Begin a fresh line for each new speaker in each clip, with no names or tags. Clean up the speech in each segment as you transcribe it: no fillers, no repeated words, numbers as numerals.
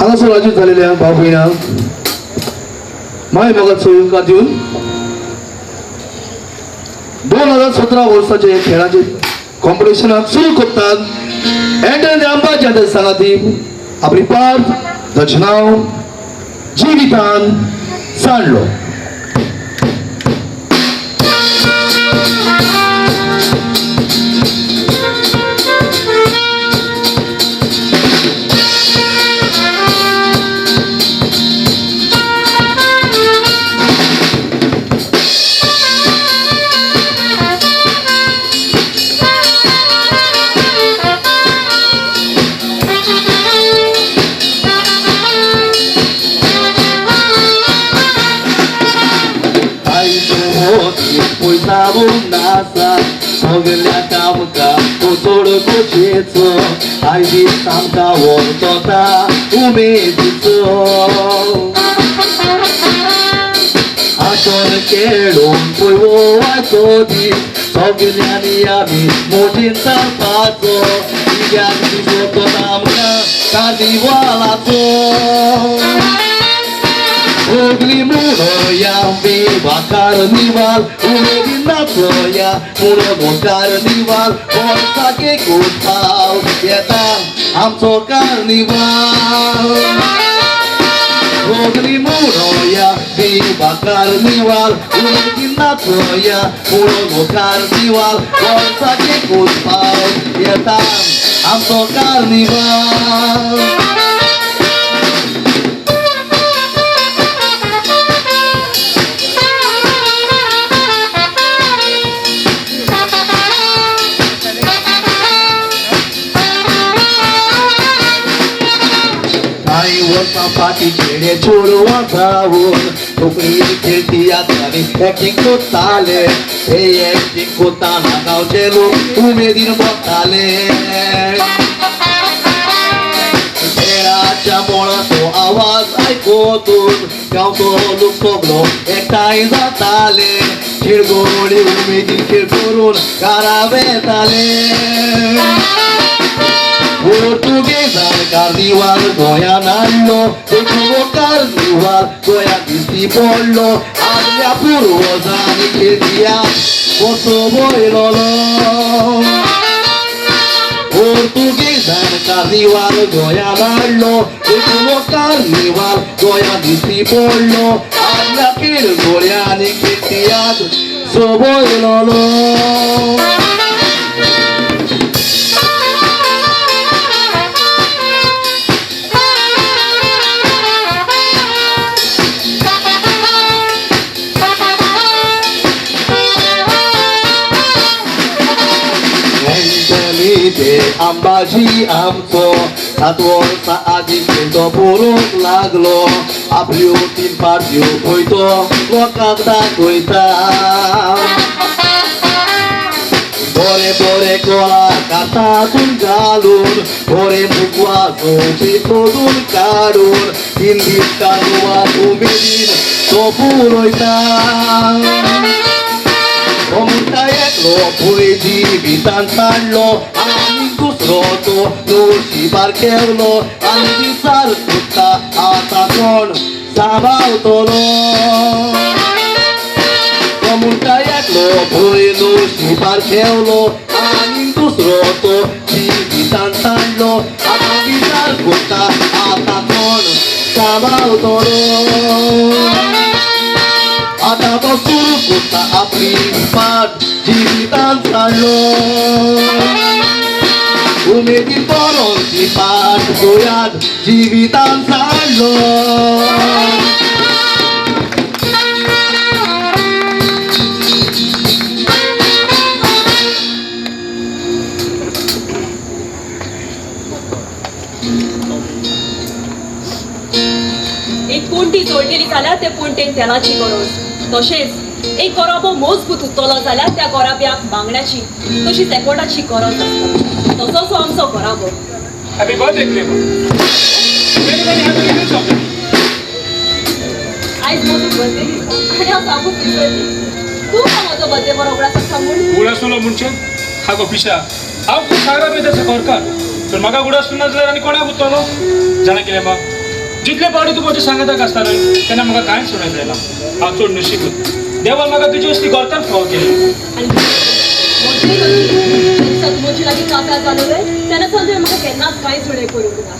हांगासर आयोजीत झालेल्या भाऊ बहिणा माय मोगाचो येवकार दिवन 2017 वर्साचे खेळाचे कॉम्पिटिशनाक सुरू करतात. एंटनी अंबाच्या सांगाती आपली पार्थ दक्षिणाव जिवितान सांडलो. सगल्या कामका तो चड खोशयेचो आयज आमकां व्हरतोता उमेदीचो आसन खेळून पळोवपाचो दीस सगल्यांनी आमी मोजीन चलपाचो कित्याक दिसतो आमकां कार्निवालाचो सगळीं म्हणोया विवा कार्निवाल उमेदीन नाचोया म्हणून कार्निवाल वर्साक एकूच फावट येता आमचो कार्निवाल. सगळीं म्हणोया विवा कार्निवाल उमेदीन नाचोया म्हणून कार्निवाल वर्साक एकूच फावट येता आमचो कार्निवाल. फाटी चेडे चेडवां जावन कोंकणी खेळटी आतां एक्टींग कोत्ताले हे एक्टींग कोत्ताना गांवचे लोक उमेदीन बसताले. खेळाच्या मोळाचो आवाज आयकून पोतून गांवचो लोक सगळो एकठांय जाताले खेळगोडी उमेदीन खेळ करून घरा वेताले. पोर्तुगेजान कार्निवाल गोंयान हाडलो देखून कार्निवाल गोंयांत दिश्टी पडलो आदल्या पुर्वजांनी खेळ कसो वयलोलो. पोर्तुगेजान कार्निवाल गोंयान हाडलो देखून कार्निवाल गोंयांत दिश्टी पडलो आदल्या खेळगोड्यांनी खेळ सोबयलोलो. ते अंबाजी आमचो 7 वर्सां आदी तो बरोवंक लागलो आपल्यो 3 पार्ट्यो खंय तो लोकांक दाखयता. बरे बरे कलाकार तातूंत घालून बरे मुख वाजोवचे सोदून काडून 3 दीस कार्निवाल उमेदीन तो पुरयता. तो म्हणटा एकलो पळय जिवितान सांडलो आनी दुसरो तो नशिबार खेवलो आनी विचार करता आतां कोण सांबाळटलो. तो म्हणटा एकलो पळय नशिबार खेवलो आनी दुसरो तो जिवितान सांडलो आतां विचार करता आतां कोण सांबाळटलो. आतां तो सुरू करता आपली पाट जिवितान सांडलो उमेदीन बरोवची पाट गोंयांत जिवितान सांडलो.
एक पोंटी जोडलेली जाल्यार ते पोंटेन तेलाची गरज, तशेंच एक गोराबो मजबूत उरतलो जाल्यार त्या गोराब्याक बांगड्याची तशीच एकवटाची गरज आसता. तसोच हो आमचो गोराबो.
Happy birthday, Clemo. Many, many happy returns of the day.
आयज म्हजो बर्थडे दिसता आनी हांव सांगूंक विसरली. तूं का म्हजो बर्थडे बरो उगडास आसता म्हूण?
उडासलो म्हणजे हागो पिशा हांव खूब सागरा बेजाचो घरकार तर म्हाका उडास ना जाल्यार आनी कोणाक उरतलो जाणा कितें मा जितले पावटी तूं म्हज्या सांगाताक आसता न्हय तेन्ना म्हाका कांयच सोडूंक जायना. हांव चड नशीब देवान म्हाका तुजी असली घरकार फावो केली.
आनी म्हजे लागीं काजार जालो न्हय तेन्ना सावन तुवें म्हाका केन्नाच कांयच उणें करूंक ना.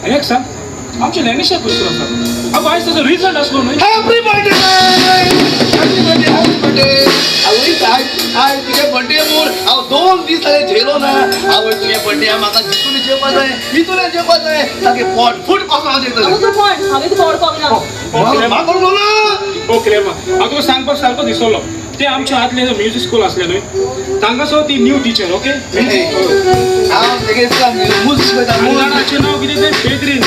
आनी एक सांग आमचें लॅनिशा पयसो आसा आगो आयज ताजो रिजल्ट आसलो न्हय.
Happy birthday happy birthday happy birthday. आवय आयज तुगे बर्थडे म्हूण हांव 2 दीस जाले जेलो ना. आवय तुगे बर्थडे म्हाका जितून जेवपा जाय इतून जेवपा जाय सारकें पोट फूट कसो हांव जेवतलें.
हांव कोण हांवें तुका वळखोंक ना.
म्हाका कळूंक ना.
ओके मा हांव तुका सांगपाक सारको दिसलो ते आमच्या आदले म्युजीक स्कूल आसले न्हय तांकां सो ती न्यू टिचर. ओके
हांव तेगे म्युजीक शिकयता.
जाणाचें नांव कितें तें पेद्रीन.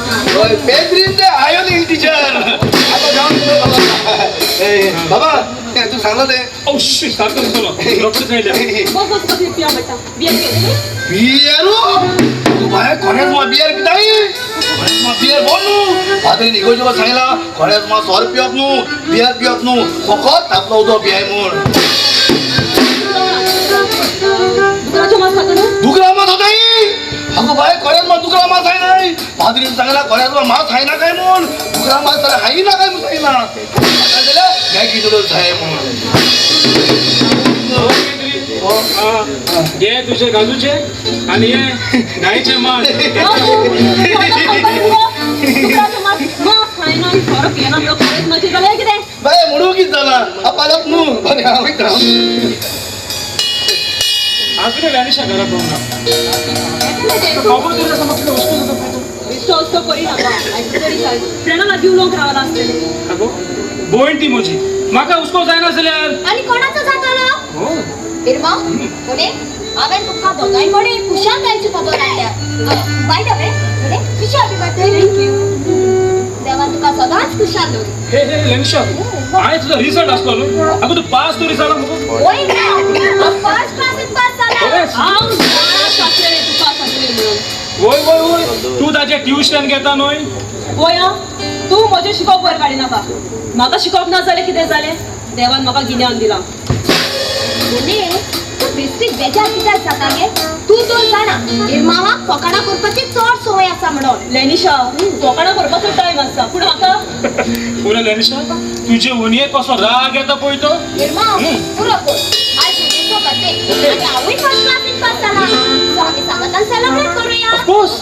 हय पेद्रीन ते आयो न्ही टिचर. आतां जावन बाबा तूं सांगलो तें.
ओ शी सारको दिसलो रोखडेच आयल्या.
बस बस कसली पिया म्हणटा बियर घेतली
बियरू तूं बाय कोणेच मा बियर पिताय कोणेच मा बियर बोल न्हू फादरीन इगोर्जेक सांगला कोणेच मा सोरो पिवप न्हू बियर पिवप न्हू फकत तापलो उदक पियाय म्हूण.
दुकराचें मांस खाता न्हू?
दुकरा मांस खाताय? अगो बाय कोणेच मा दुकरा मांस खायनाय. फादरीन सांगला कोणेच मा मांस खायना काय म्हूण दुकरा मांस जाल्यार खायना काय म्हूण सांगला जाल्यार मॅगी नूडल्स खाय म्हूण.
हे तुझे काजूचे आणि हे गाईचे मांस.
बाय म्हणू कितें जालां हांव पालक न्हू बरें हांव वयता.
अजून लॅनिशा घरा पळोवंक ना. खबर तरी आसा म्हाका हुस्को जाता पळय तूं.
हुस्को करिनाका फ्रेंडा लागीं उलोवंक रावला आसतलें.
आगो भयण ती म्हजी म्हाका हुस्को जायना जाल्यार
आनी कोणाचो जातलो? इर्मा कोणे हांवें तुमकां दोगांय कडेन खुशाल जायची खबर हाडल्या. बाय the way कोणे खुशी happy birthday.
Thank you.
देवान तुका सदांच खुशाल दवरूं.
हे हे लॅनिशा आयज तुजो रिजल्ट आसलो न्हय आगो तूं पास तरी जाला मगो.
वय ना हांव फर्स्ट क्लासीन पास जाला.
हांव जाणा सासरे तूं पास जातलें म्हणून.
वय वय वय, तूं ताजें ट्युशन घेता न्हय?
वया तूं म्हजें शिकोवप वयर काडी नाका. म्हाका शिकोवप ना जालें कितें जालें, देवान म्हाका गिन्यान दिलां.
बोने तूं बेस्टीक बेजार कित्याक जाता गे? तूं तर जाणा इरमावाक फकाणां करपाची चड संवय आसा म्हणून.
लेनिशा, फकाणां करपाचो टायम आसता पूण म्हाका
पुरो लेनिशा, तुजे उणयेक कसो राग येता पळय तो.
इरमाव पुरो कर, आयज उणेचो बर्थडे आनी हांवूय फर्स्ट क्लासीन पास जाला, सो आमी सांगातान सेलिब्रेट करुया.
ऑफकोर्स.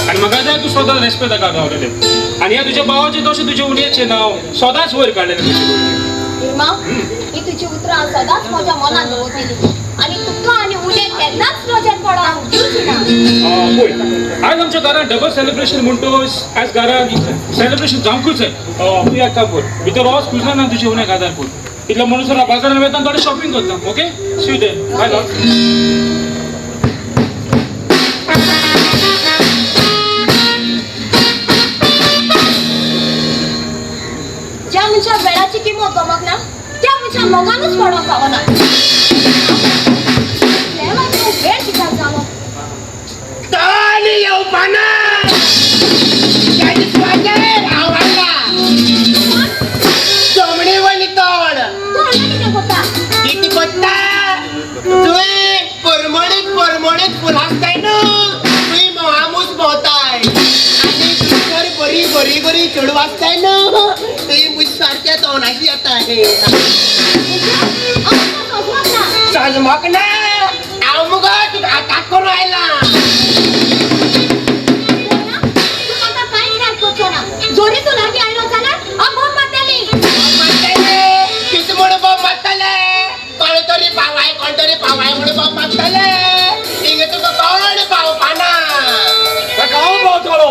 आनी म्हाका जाय तूं सदांच रेस्पेद गावलेले आनी ह्या तुज्या भावाचें तशें तुजे उणयेचें नांव सदांच वयर काडलेलें तुजे.
इरमाव, ही तुजी उतरां सदांच म्हज्या मनान दवरतली आनी तुका आनी उणेक केन्नाच नजर पडोवंक दिवची ना.
पळय, आयज आमच्या घरान डबल सेलिब्रेशन म्हणटोच आयज घरान सेलिब्रेशन जावंकूच जाय. तूं एक काम कर, भितर वच, तुजो ना तुजे उणेक आदार कर, इतलो म्हणून बाजारान वेता थोडें शॉपिंग करता. Okay, see you then, bye love.
ज्या मनशाक वेळाची किंमत गमक ना त्या मनशाक मोगानूच पडोंक फावना. देवा, तूं वेळ कित्याक जालो?
ताली येवपाना हांव आयला चमडी वयली तोड.
तूं हांगा कितें करता?
कितें कोत्ता तुवें? परमळीत परमळीत फुलां आसताय न्हू, तुवें म्होंवामूस भोंवताय आनी तुजर बरी बरी बरी चेडूं आसताय न्हू, तुवें म्हज्या सारक्या तोंडाशी येताय. सजमक ना हांव मुगो तुका आताक करूं आयला.
तूं म्हाका कांय त्रास करचो ना. जोरी तूं लागीं आयलो जाल्यार हांव बोम मारतली.
मारतले कितें म्हूण बोम मारतले? कोण तरी पावाय, कोण तरी पावाय म्हूण बोम मारतले. हिंगा तुका कोण पावपाना.
ताका हांव पावतलो.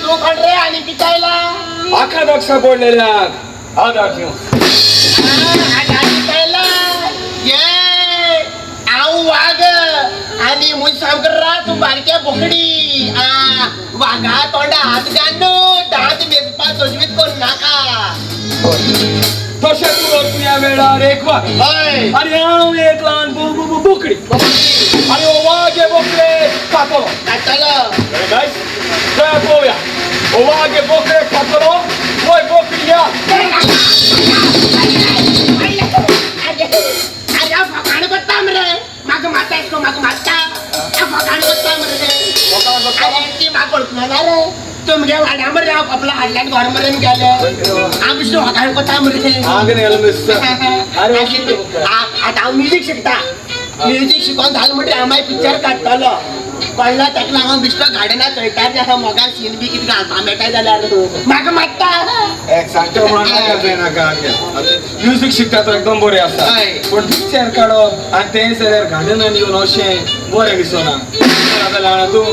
तूं कोण रे आनी कितें आयला?
आका दाक्षा पडलेल्याक आदार दिवं.
आनी कितें आयला? ये हांव वाग आनी म्हूण सामको रा तूं बारक्या बोकडी. वागा तोंडा हात घाल दांत मेजपा तजवीज करूं नाका.
तशें तूं ह्या वेळार एक वाग
हय
आनी हांव एक ल्हान बोकडी आनी हो वाग हे बोकडे खातलो.
खातलो.
गायस, चया पळोवया, हो वाग हे बोकडे खातलो वय बोकडी या.
अरे हांव फकाण करता मरे, म्हाका मारता येसको, म्हाका मारता. हांव फकाण करता मरे. अरे ती म्हाका वळखना रे, तुमगे वाड्या मरे हांव कपला हाडल्यान घर मरेन गेले. हांव बिश्टो फकाण करता मरे. आतां हांव म्युजीक शिकता, म्युजीक शिकोन जालें म्हणटकीर हांव मागीर पिक्चर काडटलो. कळ्ळो? ताका लागून बिश्टो गार्डनाक चोयता, मोगान सीन बी कितें घालपा मेळटा जाल्यार म्हाका मारता.
एक सांगता म्हणून नाका जायनाका. म्युजीक शिकता तो एकदम बरें आसा, पूण पिक्चर काडप आनी तें जाल्यार गार्डनान येवन अशें बरें दिसना. जाल्यार तूं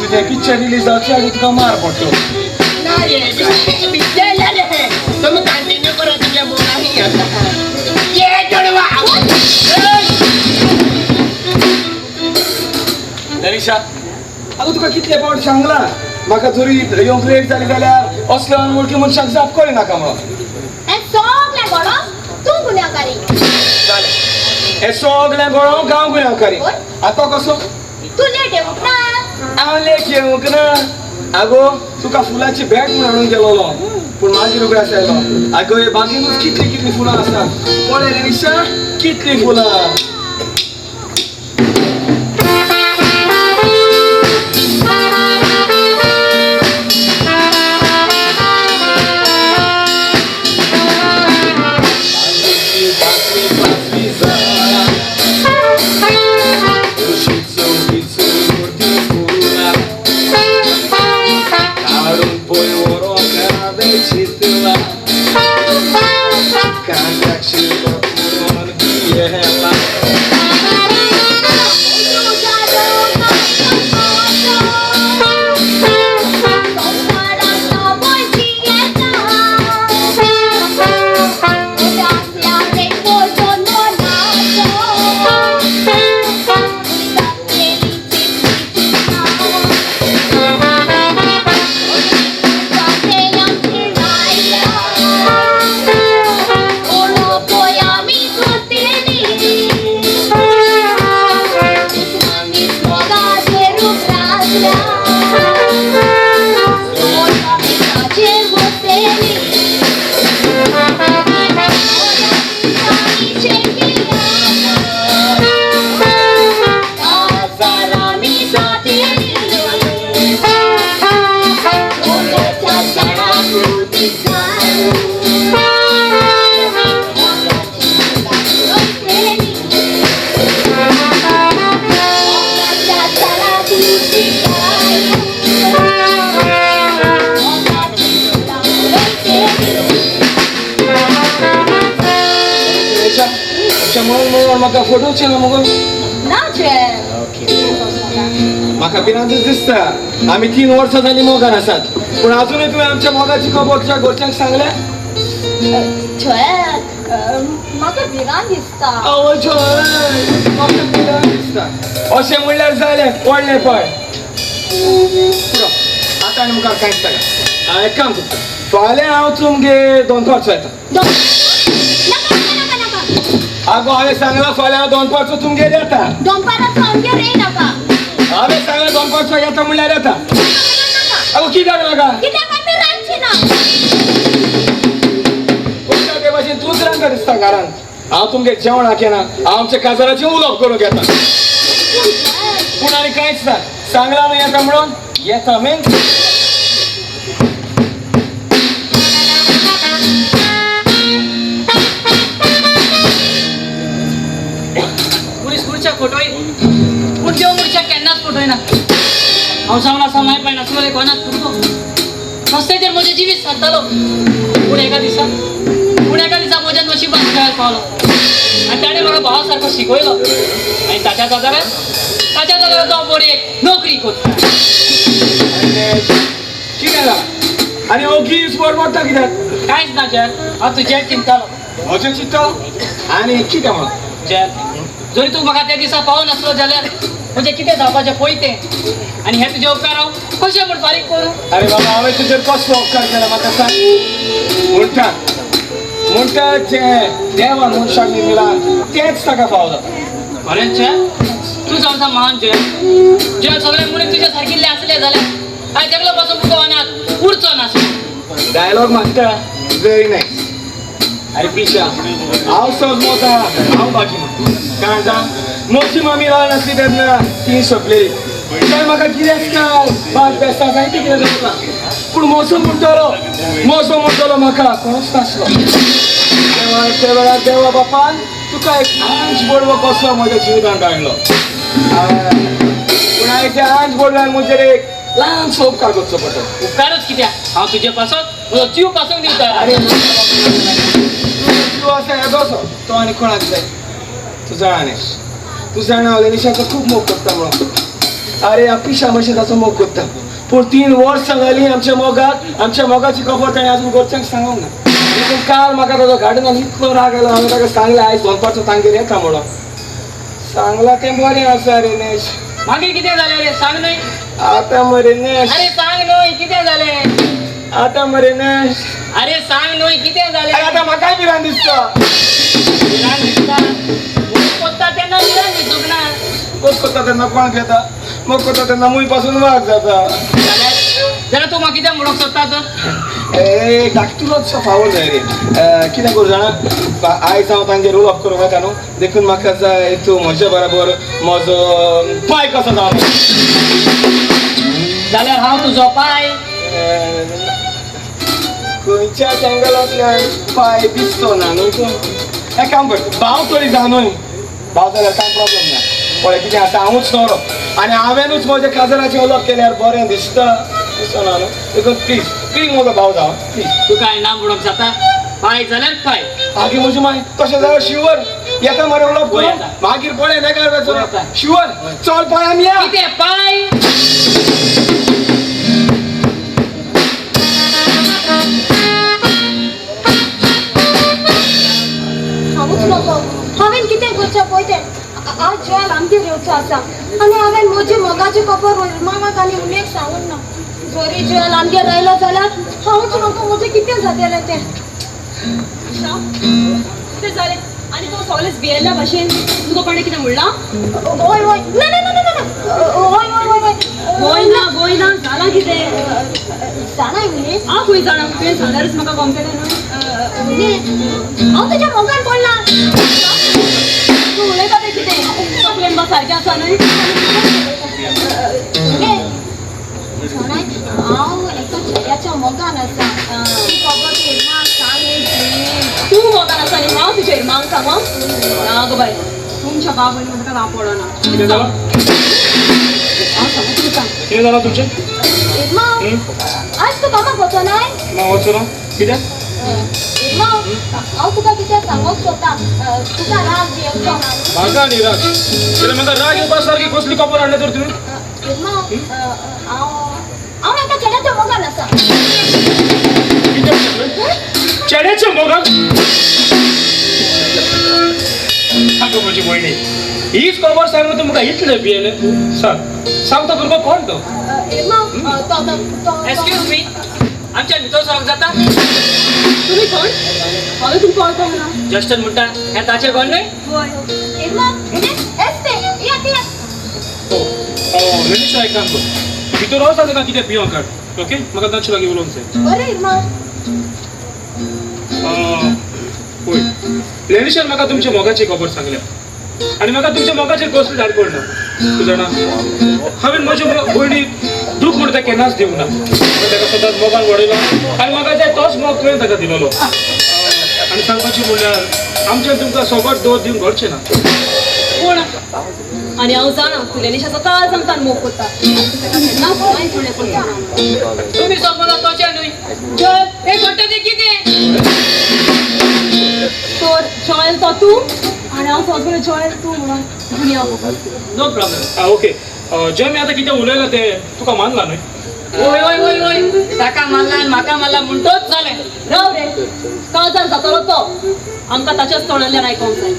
तुजें पिक्चर रिलीज जावचें आनी तुका मार पडटलो.
ना रे, पिक्चर तुमी कंटिन्यू करा. तुज्या मोगान येता. ये चेडवा.
लेनिशा, अगं तुका कितले पावट सांगला म्हाका जरी येवंक लेट जाली जाल्यार असल्या अनवळखी मनशाक जाप करी नाका म्हणून.
हे सगळें घडोवंक तूं गुन्यांवकारी.
जालें, हे सगळें घडोवंक हांव गुन्यांवकारी. आतां कसो?
तूं लेट येवंक ना.
हांव लेट येवंक ना. आगो तुका फुलांची बॅग म्हूण हाडून गेलोलो, पूण मागीर उगडास आयलो, आगो हे बागेनूच कितलीं कितलीं फुलां आसात. पळय लेनिशा, कितलीं फुलां. म्हाका फोटोचे ना मगो. म्हाका भिरांतच दिसता. आमी 3 वर्सां जालीं मोगान आसात, पूण अजुनूय तुवें आमच्या मोगाची खबर तुज्या घरच्यांक सांगल्या?
म्हाका भिरांत दिसता.
आवय म्हाका भिरांत दिसता. अशें म्हणल्यार जालें, पडलें पळ. आतां आनी मुखार कांयच नाका. हांव एक काम करता, फाल्यां हांव तुमगेर दनपारचो येता. आगो हांवें सांगलां फाल्यां हांव दनपारचो तुमगेर येता.
दनपाराचो आमगेर येयनाका.
हांवें सांगलां दनपारचो येता म्हणल्यार येता. आगो कित्याक नाका?
कित्याक आमी रांदची ना.
ते भाशेन तूंच रांदता दिसता घरांत. हांव तुमगेर जेवणाक येना, हांव आमच्या काजाराचें उलोवप करूंक येता. पूण आनी कांयच ना. सांगलां न्हू येता म्हणून येता. मेन
पुलीस मनशाक फटोय, पूण देव मनशाक केन्नाच फटोयना. हांव जावन आसा माय पाय नासलो कोणाक फुटको रस्त्याचेर म्हजें जिवीत सरतालो. पूण एका दिसा म्हज्या नशिबान खेळाक पावलो आनी ताणें म्हाका भावा सारको शिकयलो आनी ताच्या जाग्यार हांव बरी एक नोकरी करता.
कितें जालां आनी ओगीच बडबडटा कित्याक?
कांयच ना जॅल, हांव तुजें चिंततालो.
म्हजें चिंतता आनी कितें म्हणून?
जॅल, जरी तूं म्हाका त्या दिसा पावो नासलो जाल्यार म्हजें कितें जावपाचें पळय तें, आनी हे तुजे उपकार हांव कशें म्हूण फारीक करूं?
अरे बाबा, हांवें तुजेर कसलो उपकार केला म्हाका सांग. म्हणटा म्हणटा जें देवान मनशाक निर्मिलां तेंच ताका फावो जाता.
खरेंच जॅल, तूं जावन आसा महान जॅल. जॅल सगळे मनीस तुज्या सारकिल्ले आसले जाल्यार आयज एकलो पासून तुका अनाथ उरचो नासलो.
डायलॉग मागता व्हेरी नायस. अरे पिशा, हांव सहज मोता हांव बाकी म्हणटा. कारण सांग, म्हजी मामी ल्हान आसली तेन्ना ती सोंपलेली. काय म्हाका कितेंच काय बाग बेस्ता जायतें कितें जाता. पूण मोसो म्हणटलो म्हाका कोणूच नासलो. त्या वेळार देवा बापान तुका एक आंज बडवो कसो म्हज्या जिवितांत हाडलो. पूण हांवें त्या आंज बडव्यान म्हजेर एक ल्हानसो उपकार करचो पडलो.
उपकारच कित्याक, हांव तुजे पासत म्हजो जीव पासून दिवता.
अरे जीव आसा येदोसो तो आनी कोणाक जाय? तूं जाणा न्ही, तूं जाणा हांव लेनिशाचो खूब मोग करता म्हणून. अरे हांव पिशा भशेन ताचो मोग करता. पूण 3 वर्सां जालीं आमच्या मोगाक, आमच्या मोगाची खबर ताणें आजून घरच्यांक सांगूंक ना.
देखून काल म्हाका ताजो गार्डनान इतलो राग आयलो. हांवें ताका सांगलें आयज दनपारचो तांगेर येता म्हणून. सांगलां तें बरें आसा रे नेश.
मागीर कितें जालें रे सांग न्हय.
आतां मरे नेश.
अरे सांग न्हय कितें जालें.
आतां मरे नेश.
अरे सांग न्हय कितें जालें.
आतां म्हाकाय भिरांत दिसता.
भिरांत दिसता? कोत्ता तेन्ना भिरांत दिसूंक ना.
मोग करता तेन्ना कोण घेता, मोग करता तेन्ना मूय पासून वाग जाता.
जाल्यार तूं म्हाका कितें म्हणूंक सोदता तर?
ए धाकटुलोचो फावल जाय रे. कितें करूं जाणा, आयज हांव तांगेर उलोवप करूंक वता न्हू, देखून म्हाका जाय तूं म्हजे बराबर म्हजो पांय कसो जावन.
जाल्यार हांव तुजो पांय.
खंयच्याच एंगलांतल्यान पांय दिसचो ना न्हू तूं. एक काम कर, भाव तरी जावं न्हय, भाव जाल्यार कांय प्रॉब्लम ना. पळय कितें आसा, हांवूच न्हवरो आनी हांवेंनूच म्हज्या काजराचें उलोवप केल्यार बरें दिसता दिसना न्हू. देखून प्लीज प्लीज म्हजो भाव जाव प्लीज.
तुका इनाम म्हणूंक जाता, पांय जाल्यार पांय.
आगे म्हजी माय तशें जाल्यार शुवर येता मरे उलोवप करून, मागीर पळय नेकार शुवर. चल पांय आमी या.
कितें पांय?
हांवूच नको. हांवें कितें करचें पळय तें. आज जॉयल आमगेर येवचो आसा आनी हांवें म्हजी मोगाची खबर मामाक आनी उमेक सांगूंक ना. जरी जॉयल आमगेर आयलो जाल्यार हांवूच नको म्हजें कितें जातलें तें.
कितें जालें आनी तूं सगळेच भियेल्ल्या भाशेन. तुका कोणें कितें म्हणलां?
हय हय ना ना ना ना ना हय हय हय
हय ना हय ना जालां कितें
जाणाय उणे?
हांव खंय जाणा, तुवें सांगल्यारच म्हाका कळटलें न्हय.
उणे हांव तुज्या मोगान पडलां.
तूं उलयता तें कितें तकलेन बा सारकें आसा न्हय?
उणे जाणाय हांव एका चेड्याच्या मोगान आसा. ती खबर इरमाक सांग.
तूं मोगान आसा आनी हांव तुज्या इरमाक सांगो ना गो बाय. तुमच्या बाबून म्हाका ना पडना.
कितें जालां?
हांव सांगू तुका सांग.
कितें जालां तुमचें?
इरमा आज तूं कामाक वचनाय?
ना वचना. कित्याक?
इरमा हांव तुका कितें सांगूंक सोदता. तुका राग बी येवचो ना?
म्हाका आनी राग जाल्यार म्हाका राग येवपा सारकी कसली खबर हाडल्या तर तुवें?
इरमा हांव हांव एका चेड्याच्या मोगान आसा.
कितें म्हणलें? चेड्याच्या मोगान? आगो म्हजी भयणी, हीच खबर सांगून तुमकां इतलें भियेलें? सांग सांग, तो भुरगो कोण तो?
इरमा तो
एक्सक्यूज मी, आमच्या भितर सरोंक जाता?
तुमी कोण? हांवें तुमकां वळखूंक ना.
जस्टन म्हणटा हें ताचें घर न्हय?
हय.
इरमा हेच तें. या या.
हो लेनिशा एक काम कर, भितर वच ताका कितें पिवंक हाड. ओके, म्हाका तांचे लागीं उलोवंक जाय.
बरें इरमा.
पळय लेनिशान म्हाका तुमच्या मोगाची खबर सांगल्या आनी म्हाका तुमच्या मोगाचेर कसली धाड पडना. तूं जाणा, हांवें म्हज्या भयणीक दूख म्हणून ताका केन्नाच दिवंक ना. हांवें ताका सदांच मोगान वाडयलो आनी म्हाका जाय तोच मोग तुवें ताका दिलोलो. आनी सांगपाचें म्हणल्यार आमच्यान तुमकां सोबत दवर दिवंक घडचें ना.
कोण? आनी हांव जाणा तूं लेनिशाचो काळजांतल्यान मोग करता. ताका केन्नाच कांय सुणें पडचें ना.
तुमी सपना तोचें न्हय. जॉयल हें घडटा तें कितें?
तर जॉयल तो तूं आनी हांव सगळें जॉयल तूं म्हणून दुनिया.
No problem.
Okay, जें मी आतां कितें उलयलां तें तुका मानलां न्हय?
वय वय वय वय, ताका मारला आनी म्हाका मारला म्हणटोच जालें.
राव रे, काळजार जातलो तो आमकां ताच्याच तोंडांतल्यान आयकोंक जाय.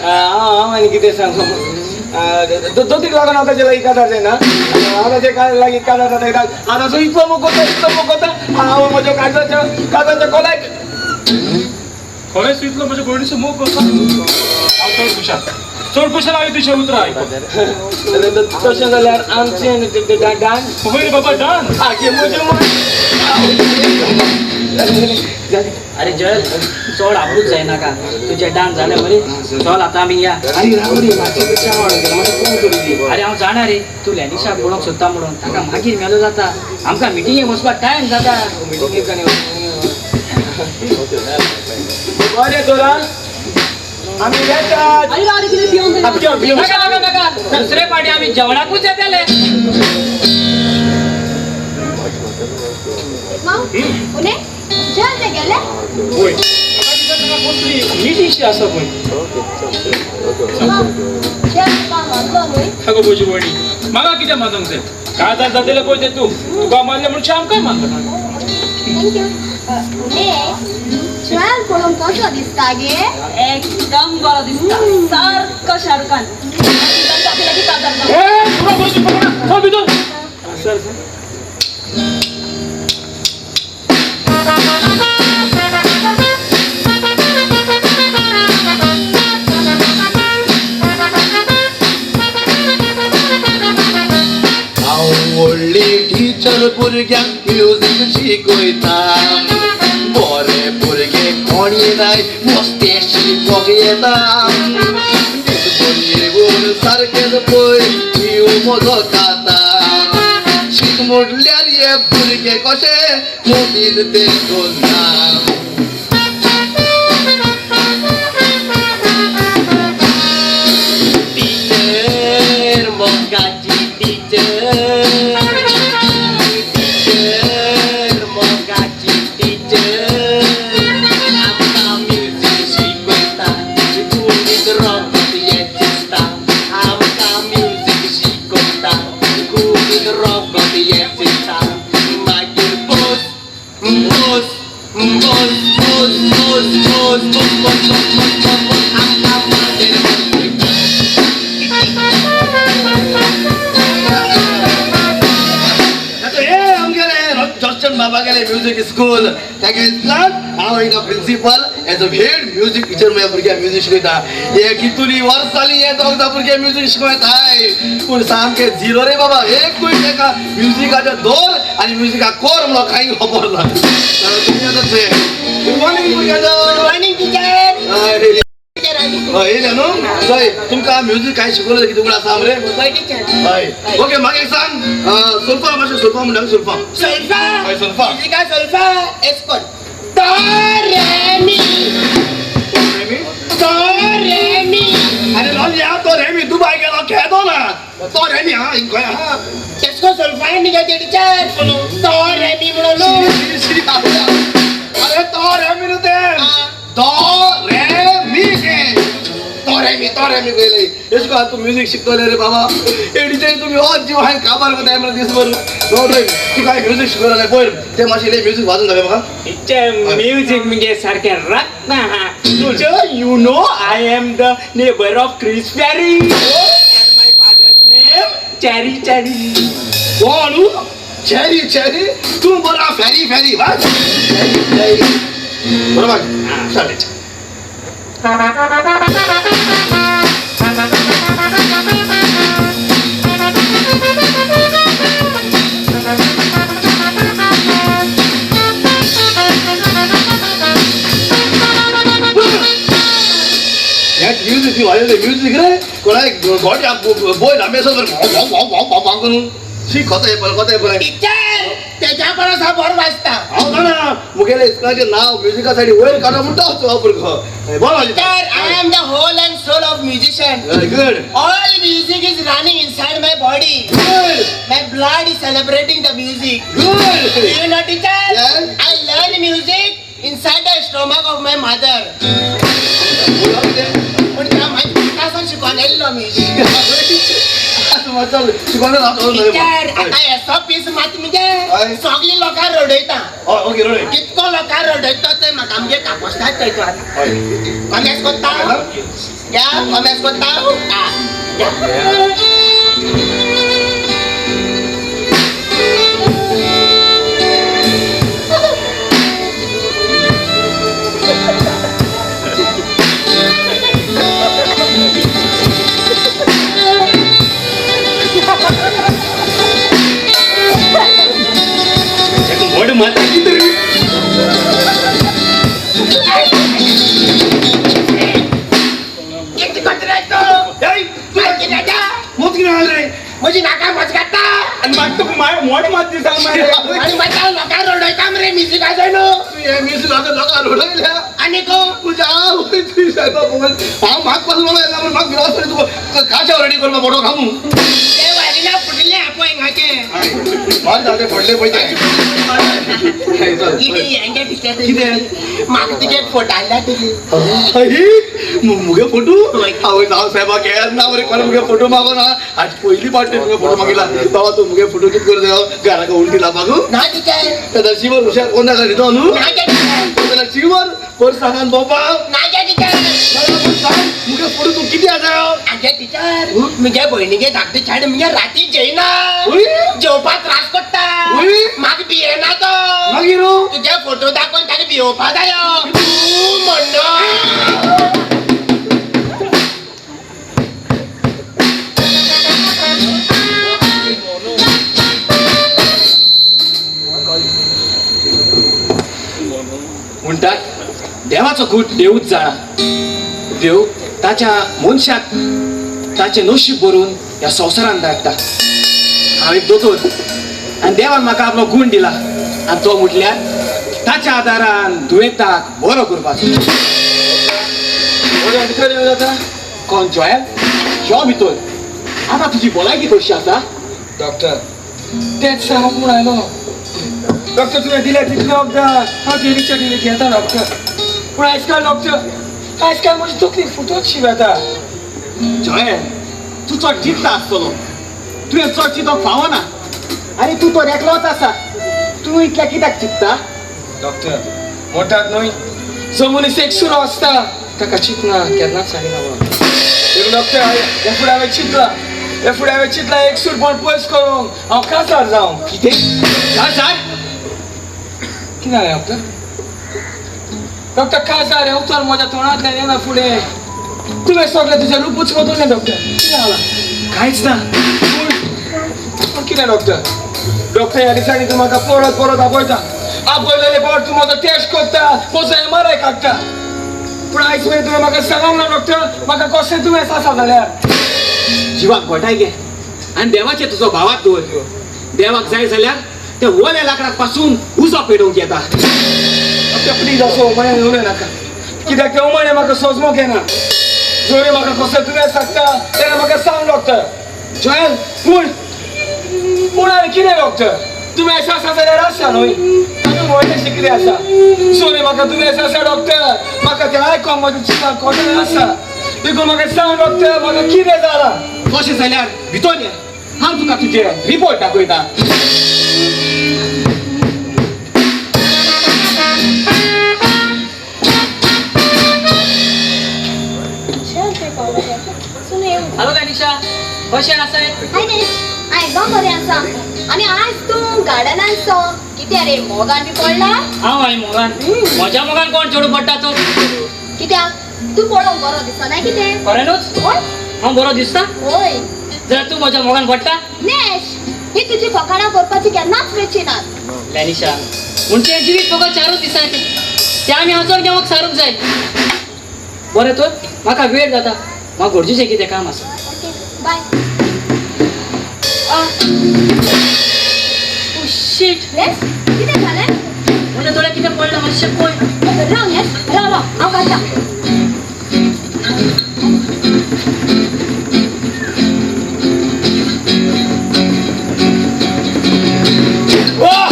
हांव आनी कितें सांगू, दोतीक लागून हांव ताचे लागीं काजार जायना. हांव ताचे लागीं काजार जाता कित्याक हांव ताचो इतलो मोग करता, इतलो मोग करता. हांव म्हज्या काळजाच्या काळजाच्या कोलाक
खरेंच इतलो म्हज्या भयणीचो मोग करता? हांव चड खुशाल, चड खुशाल हांवें तुजें उतरां आयकून.
तशें जाल्यार आमचें डान्स.
हय रे बाबा, डान्स.
आगे म्हजें मन.
अरे जॉयल चड आबरूच जायनाका. तुजें डान्स जालें मरे, चल आतां आमी या.
अरे राव रे, मातशें च्या वाडून गेलो, मातशें कोण करूं दी.
अरे हांव जाणा रे, तूं लेनिशाक पळोवंक सोदता म्हणून. ताका मागीर मेलो जाता, आमकां मिटिंगेक वचपाक टायम जाता.
मिटिंगेक आनी बरें तर आमी येतात.
आनी राव रे, कितें पिवंक जाय?
नाका नाका नाका, दुसरे पाटी आमी जेवणाकूच येतले.
इरमा उणे जॉयल ते गेले?
वय म्हाका दिसता ताका कसली मिटिंगशी आसा पळय.
इरमा जॉयल तुका मानलो न्हय?
आगो म्हजी भयणी, म्हाका कितें मानूंक जाय? काजार जातले पळय ते तूं तुका मारले म्हणून आमकांय मारता.
Thank you. जोएल पळोवंक कसो दिसता गे?
एकदम बरो दिसता, सारको शाहरुख खान. काजार.
सर
हांव व्हडली टिचर भुरग्यांक म्युजीक शिकयता. बरे भुरगे कोणी नाय मस्ते शिकोंक येता. दिसभर येवन सारकेच पळय जीव म्हजो खाता. शीक म्हटल्यार हे भुरगे कशे मोदीन ते दोना.
टीचर मोगाची टीचर, टीचर मोगाची टीचर, आमकां म्युजीक शिकयता, कुडीत रोगत येत दिसता. आमकां म्युजीक शिकयता, कुडीत रोगत येत दिसता. मागीर बोस बोस बोस बोस बोस बोस बोस बोस बोस बोस बोस आमकां मागीर बसयता.
हे आमगेले जॉन्सन बाबा गेले म्युजीक स्कूल ताका इतल्यान हांव हिंगा principal as a head music teacher म्हळ्या भुरग्यांक म्युजीक शिकयता. हे कितुली वर्स जाली हे दोगदा भुरगे म्युजीक शिकयताय, पूण सामके झिरो रे बाबा. एकूय ताका म्युजिकाचो दोर आनी म्युजिका कोर म्हणून कांय खबर ना. तुमी आतां गुड मॉर्निंग भुरग्यांनो.
Good morning teacher.
हय येयले न्हू? हय, तुमकां म्युजीक कांय शिकवलें कितें उगडास आसा मरे?
हय टीचर.
हय, ओके. मागीर सांग सोल्फा मातशें, सोल्फा म्हणटा सोल्फा.
सोल्फा.
हय सोल्फा.
म्युजिका सोल्फा एस कर दो रे मी दो रे मी.
अरे लोलिया तो रेमी दुबय गेलो खेदो ना तो रेमी. हा गोंय हा
तेसको सोल्फा न्ही गे टीचर, दो रे मी म्हणून.
अरे तो रेमी न्हू तें, दो रे मी तें. तो रेमी, तो रेमी पयले एश करून तूं म्युजीक शिकतले रे बाबा. हे टिचर तुमी हो जीव हांवें काबार करता म्हणून दीसभर. तूं काय म्युजीक शिकवलें पळय तें मातशें म्युजीक वाजून दाखय म्हाका.
टीचर म्युजीक म्हणजे सारकें रत्न आहा. Teacher you know I am the neighbour of Chris Perry and my father's name Cherry Cherry.
कोण चेरी चेरी? तूं बरो फेरी फेरी वाज बरोबर चालेल. म्युजीक वाजयलें म्युजीक रे कोणाक गोट्या बोयल आंबेसो करून शी कोता हे पळय कोता हे पळय.
टीचर तेच्या परस हांव बरो वाजता.
हांव जाणा मुगेले इस्कॉलाचें नांव म्युजिका साठी वयर काडा म्हणटा हांव भुरगो बरो.
Teacher I am the whole and soul of musician.
Good.
All music is running inside my body.
Good.
My blood is celebrating the music.
Good.
You know teacher?
Yes.
I learn music inside the stomach of my mother. पूण त्या म्हाज्या पोटासून शिकोन येयल्लो music. Teacher आतां येसो piece मात म्हणजे सगळीं लोकां रडयता.
ओके रडय.
कितको लोकां रडयता ते म्हाका आमगे कापोस्ताद कळटा आतां. कॉमेस कोत्ता या कॉमेस कोत्ता.
व्हड माता कितें रे?
कितें कोत्ता रे तूं? कितें जाता?
मोत कितें जालें रे?
म्हजी नाका मज काडटा.
आनी म्हाका तुका मोड मात दिसा मरे.
आनी मागीर लोकां रडयता मरे म्युजिकाचो न्हू.
तुवें म्युजीक आतां लोकां रडयल्या.
आनी को
तुज्या आवय तुजी सायबा भोगोल. हांव म्हाका पासून रडो येना पूण म्हाका भिरांत तुका काशाव रेडी करपा बोडो खामू.
ते वायलिना फुटिल्लें आहा पळय. हिंगाचे
बरें जालें पडले पळय तें.
कितें टिचर
कितें?
म्हाका तुजे फोटो हाडल्या तुजी.
मुगे फोटो? आवय जावं साहेबा केन्ना मरे कोणें मुगे फोटो मागो ना. आज पयली पावट तुगे फोटो मागिला. बाबा तूं मुगे फोटो कितें करता घराक उलटी लावपाक?
ना टिचर.
जाल्यार शिवर हुशार कोण नाका न्ही न्हू?
ना टिचर.
जाल्यार शिवर पर सांगान भोंवपाक.
ना टिचर.
सांग मुगे फोटो तूं कितें आसा?
आगे टिचर मुगे भयणीगे धाकटे चेडे मुगे राती जेयना, जेवपाक त्रास कोत्ता, म्हाका भियेना तो.
मागीर
तुजे फोटो दाखोवन ताका भियोवपा जायो तूं म्हणलो.
म्हणटात देवाचो खूट देवूच जाणा. देव ताच्या मनशाक ताचें नशीब बरोवन ह्या संवसारान धाडटा. हांव एक दोतोर आनी देवान म्हाका आपलो गूण दिला आनी तो म्हटल्यार ताच्या आदारान दुयेंताक बरो करपाचो. भितर येवन जाता कोण जॉयल यो भितर. आतां तुजी भलायकी कशी आसा?
डॉक्टर तेच सांगूंक म्हूण आयलो. डॉक्टर तुवें दिल्या तितलें वखदां हांव डेलीच्या डेली घेता डॉक्टर. पूण आयज काल डॉक्टर आयज काल म्हजी तकली फुटत शी येता.
जॉयल तूं चड चिंतता आसतलो. तुवें चड चिंतप फावना. आनी तूं तर एकलोच आसा, तूं इतलें कित्याक चिंतता?
डॉक्टर म्हणटात न्हय जो मनीस एकसुरो आसता ताका चिंतना केन्नाच सांगिना म्हणून. देखून डॉक्टर हे फुडें हांवें चिंतलां, हे फुडें हांवें चिंतलां एकसूरपण पयस करूंक हांव काजार जावं.
कितें काजार?
कितें जालें डॉक्टर? डॉक्टर काजार हें उतर म्हज्या तोंडांतल्यान येना फुडें तुवें सगळें तुजें रुपूच बदललें डॉक्टर. कितें जालां?
कांयच ना.
पूण कितें डॉक्टर? डॉक्टर ह्या दिसांनी तूं म्हाका परत परत आपयता. आपयलेले फावट तूं म्हजो टेस्ट करता, म्हजो MRI काडटा. पूण आयज मेरेन तुवें म्हाका सांगूंक ना डॉक्टर म्हाका कसलें दुयेंस आसा जाल्यार.
जिवाक घोटाय घे आनी देवाचेर तुजो भावाक दवर. देवाक जाय जाल्यार त्या ओल्या लाकडाक पासून उजो पेटोवंक येता.
डॉक्टर प्लीज असो उमाण्यान उलय नाका. कित्याक ते उमाणे म्हाका सोजमोक येना. जोरी म्हाका कसलें दुयेंस लागता तेन्ना म्हाका सांग डॉक्टर.
जॉयल
पूण पूण आनी कितें डॉक्टर? दुयेंस आसा जाल्यार आसा न्हय, तातूंत व्हडलेंशें कितें आसा? सोरी म्हाका दुयेंस आसा डॉक्टर, म्हाका तें आयकोंक म्हज्या जिवाक कोटण आसा. देखून म्हाका सांग डॉक्टर म्हाका कितें जालां?
तशें जाल्यार भितर ये, हांव तुका तुजे रिपोर्ट दाखयता.
हॅलो गणेशा, कशें आसाय?
हाय नेश, हांव एकदम बरें आसा. आनी आज तूं गार्डनान सो कित्या रे मोगान बी पडला?
हांव आनी मोगान? म्हज्या मोगान कोण चेडूं पडटा तर?
कित्याक तूं पळोवंक बरो दिसना कितें?
खरें न्हूच? हांव बरो दिसता?
हय.
जाल्यार तूं म्हज्या मोगान पडटा?
नेश, ही तुजी फकाणां करपाची केन्नाच वेची नात.
लॅनिशा, म्हणजे जिवीत फकत 4 दिसांचें, ते आमी हांसोन घेवंक सारूंक जाय. बरें तर म्हाका वेळ जाता, म्हाका गरजेचें कितें काम आसा.
Okay bye.
Oh shit.
नेश, कितें जालें?
म्हज्या दोळ्याक कितें पडलां मातशें पळय.
राव नेश, राव राव, हांव काडटा.
वाह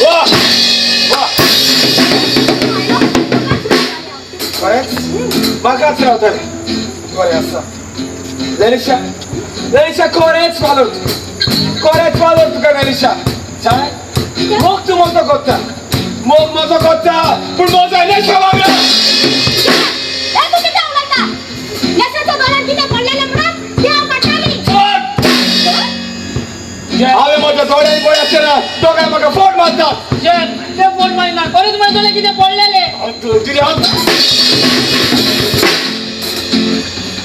वाह वाह. खरेंच म्हाकाच रावतलें. बरें आसा लॅनिशा, लॅनिशा खरेंच फालोर, खरेंच फालोर तुका लॅनिशा. जाय मोग तूं म्हजो करता, मोग म्हजो करता, पूण म्हजो नेशा वागला.
तूं कितें उलयता? नेशाच्या दोळ्यान कितें पडलेलें म्हणून तें हांव काडटाली.
हांवें म्हज्या दोळ्यांनी पळय आसतना दोगांय म्हाका फोट मारतात.
ते फोट मारिना, खरेंच म्हज्या दोळ्याक कितें पडलेलें.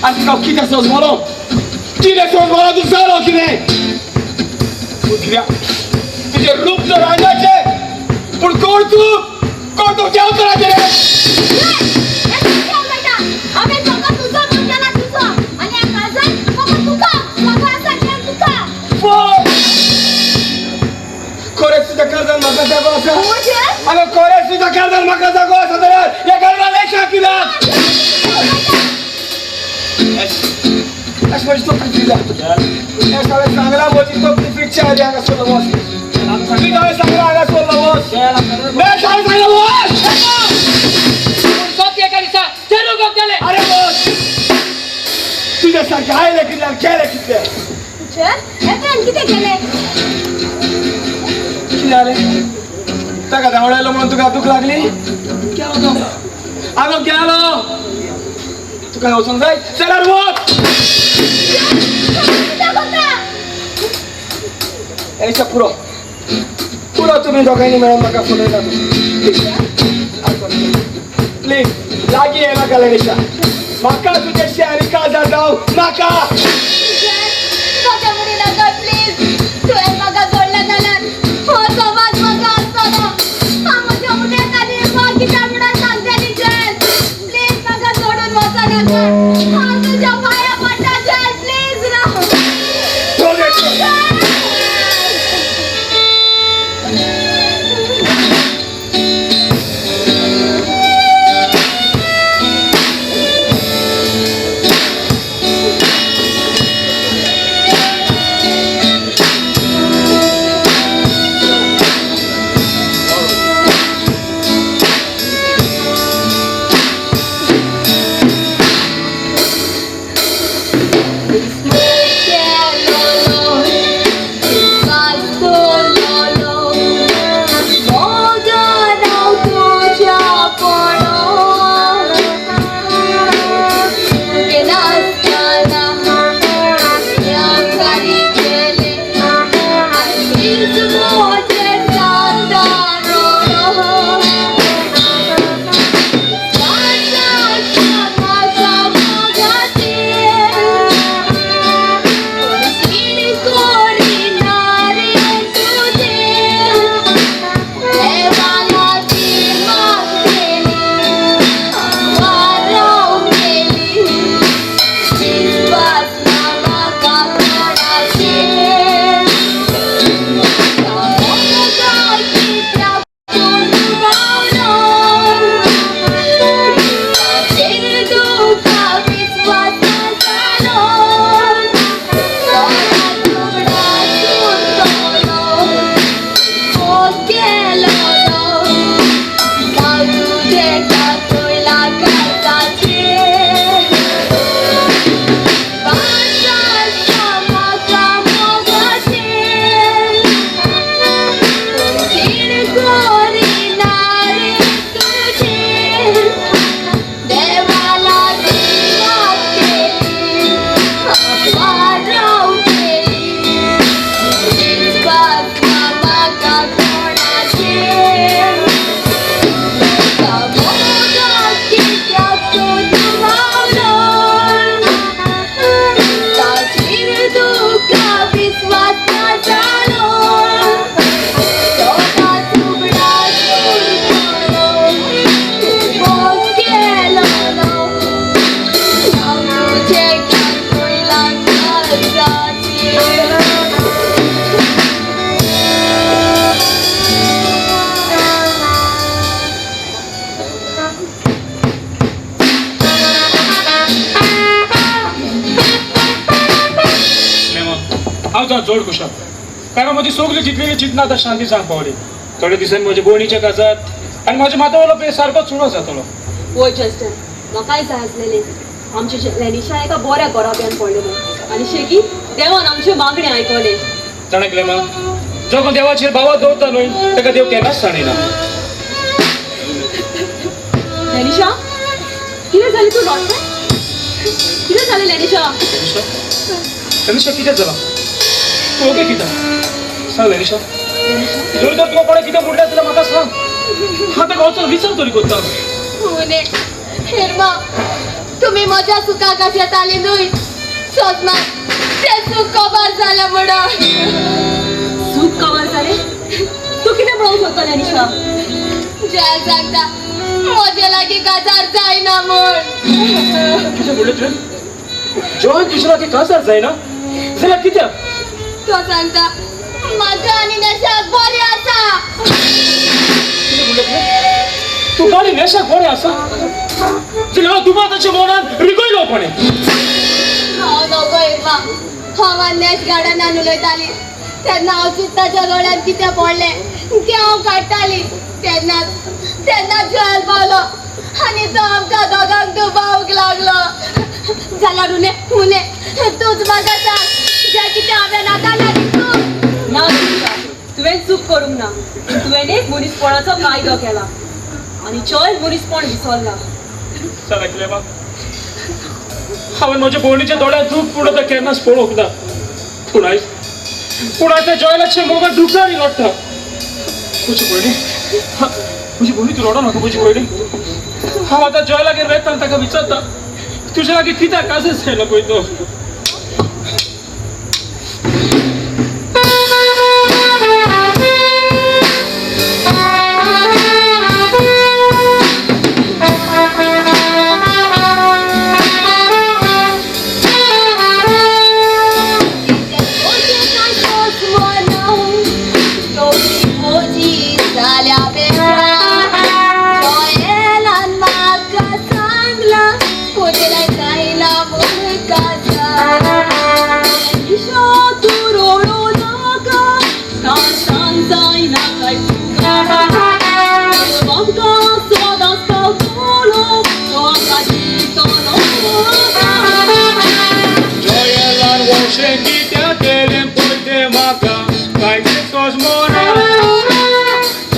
आनी तुका कितें सोजमलो? कितें सोजमलो तूं जालो कितें? कित्याक तुजें रूप तर राजाचें, पूण कोण तूं? कोण तूं? देव कराचें रे.
हांवें फकत तुजो मोग केला तुजो, आनी ह्या काळजान फकत तुका जागो आसा जें तुका.
फोट खरेंच तुज्या काळजान म्हाका जागो आसा? आगो खरेंच तुज्या काळजान म्हाका जागो आसा जाल्यार ह्या काळजान लेशा कित्याक? म्हजी तकली फ्री जाता. हें हांवें सांगलां म्हजी तकली फिटच्या आदी हांगा सोडलो वच. तुवें हांवें सांगलां हांगा सोडलो वच. हांवें सांगलां वच.
सोपी एका दिसा चेडूं गप जालें.
अरे वच. तुज्या सारकें आयलें कितलें आनी गेलें कितलें.
एफ्रेम कितें केलें?
कितें जालें? ताका धांवडायलो म्हणून तुका दूख लागली? गेलो तो. आगो गेलो. तुका वचूंक जाय जाल्यार वच. एलिशा पुरो पुरो तुमी दोगांयनी मेळून म्हाका फुलयला. प्लीज प्लीज लागीं येनाका एलिशा. म्हाका तुजेशी आनी काजार जावं नाका.
तशें म्हणू नाका प्लीज. तुवें म्हाका सोडलें जाल्यार हो समाज म्हाका आसतलो. हांव म्हज्या उण्याक आनी कित्याक म्हणून सांगतली जॅल. प्लीज म्हाका सोडून वचो नाका. हांव तुज्या पांया पडटा जॅल. प्लीज राव.
हांव जोड खुशाल कारण म्हजी सगळी जितलेली चिंतना आतां शांती जावंक पावली. थोडे दिसांनी म्हजे भयणीचे काजार आनी म्हज्या माथ्यावयलो पेस सारको चुडो जातलो.
वय जस्टन, म्हाकाय जाय आसलेलें आमचे लेनिशा एका बऱ्या घराब्यान पडलें म्हूण आनी शेगी देवान आमच्यो मागणें आयकलें.
जाणा कितें मा, जो कोण देवाचेर भावात दवरता न्हय ताका देव केन्नाच सांडिना.
लेनिशा कितें जालें? तूं रडटा? कितें जालें लेनिशा?
लेनिशा लेनिशा कितें जालां? तूं ओके कित्याक सांग लेनिशा. जर तर तुका कोणें कितें म्हणलें जाल्यार म्हाका सांग. हांव ताका वचून विचार तरी करता.
हेरमा तुमी म्हज्या सुखाक येताली न्हय. सोजमा तें सूख कबार जालें म्हणून.
सूख कबार जालें? तूं कितें म्हणूंक सोदता लेनिशा?
जॅल सांगता म्हजे लागीं काजार जायना म्हूण.
कितें म्हणलें तुवें? जॉन तुज्या लागीं काजार जायना जाल्यार कित्याक?
तो सांगता म्हाका आनी नेशाक बरें आसा.
कितें म्हणलें तुवें? तुका आनी नेशाक बरें आसा जाल्यार हांव दुबाव ताच्या मनान रिगयलो कोणें.
हांव नगो हेरमा. हांव नॅश गार्डनान उलयताली तेन्ना हांव चित्ताच्या दोळ्यान कितें पडलें तें हांव काडटाली. तेन्ना तेन्ना जोएल पावलो आनी तो आमकां दोगांक दुबावंक लागलो. जाल्यार उले उले तूंच म्हाका सांग जें कितें हांवें आतां ना तूं
ना सुनिता, तुवें चूक करूंक ना. तुवें एक मनीसपणाचो कायदो केला आनी जॉयल मनीसपण विसरला.
चला किलेमा, हांवें म्हज्या भयणीच्या दोळ्यांत दूख पडत तें केन्नाच पळोवंक ना. पूण आयज पूण आयज त्या जॉयलाचे मोगान दुखदारी रडटा. म्हजी भयणी, म्हजी भयणी, तूं रडो नाका म्हजी भयणी. हांव आतां जॉयलागेर वेता आनी ताका विचारता तुज्या लागीं कित्याक काजच जायना पळय तो. जॉयलान वशें कित्याक केलें पळय तें म्हाका कांय सोजमना.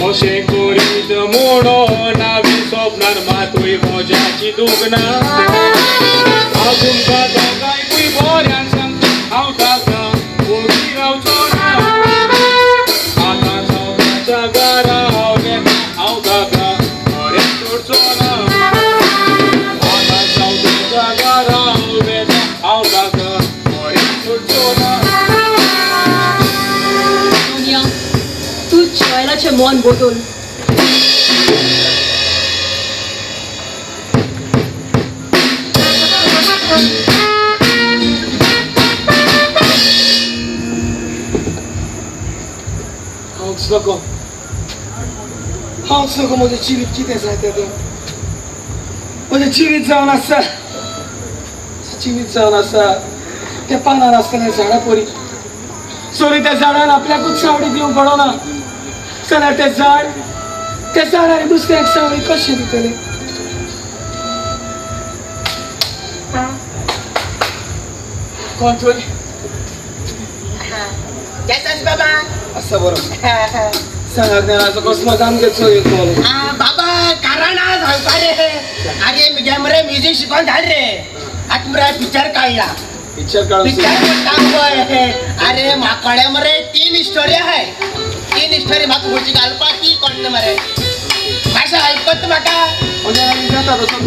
अशें करीत म्हणून हांवें सपनान मातूय म्हज्याची दुखना. हांव तुमकां दोगांयकूय बऱ्यान सांगता हांव ताका ओगी रावचो ना. आतां चौकाच्या घरा हांव वेता हांव ताका बरें सोडचो ना. आतां चौकाच्या घरा हांव वेता हांव ताका बरें सोडचो ना.
सोनिया, तूं जॉयलाचें मन बदल.
हांवच नको, हांवच नको म्हजें जिवीत कितें जायतें तें. म्हजें जिवीत जावन आसा, जिवीत जावन आसा त्या पानार आसतलें झाडां परी. सरी त्या झाडान आपल्याकूच सावळी दिवंक पडना जाल्यार तें झाड त्या झाडान दुसऱ्याक सावळी कशें दितलें? कोण थंय
केसास बाबा.
आसा बरो. सांगात ज्ञानाचो कसलो आमगे चोय येतलो.
बाबा कारण सांगपा रे. अरे म्हज्या मरे म्युजीक शिकोन जालें रे. आतां मरे पिक्चर काडला.
पिक्चर काडून
पिक्चर म्हणटा पळय. अरे म्हाकडे मरे 3 स्टोरी आहाय. 3 स्टोरी म्हाका खंयची घालपाक ती कोण मरे मातशें हेल्प करता म्हाका.
जाता तसो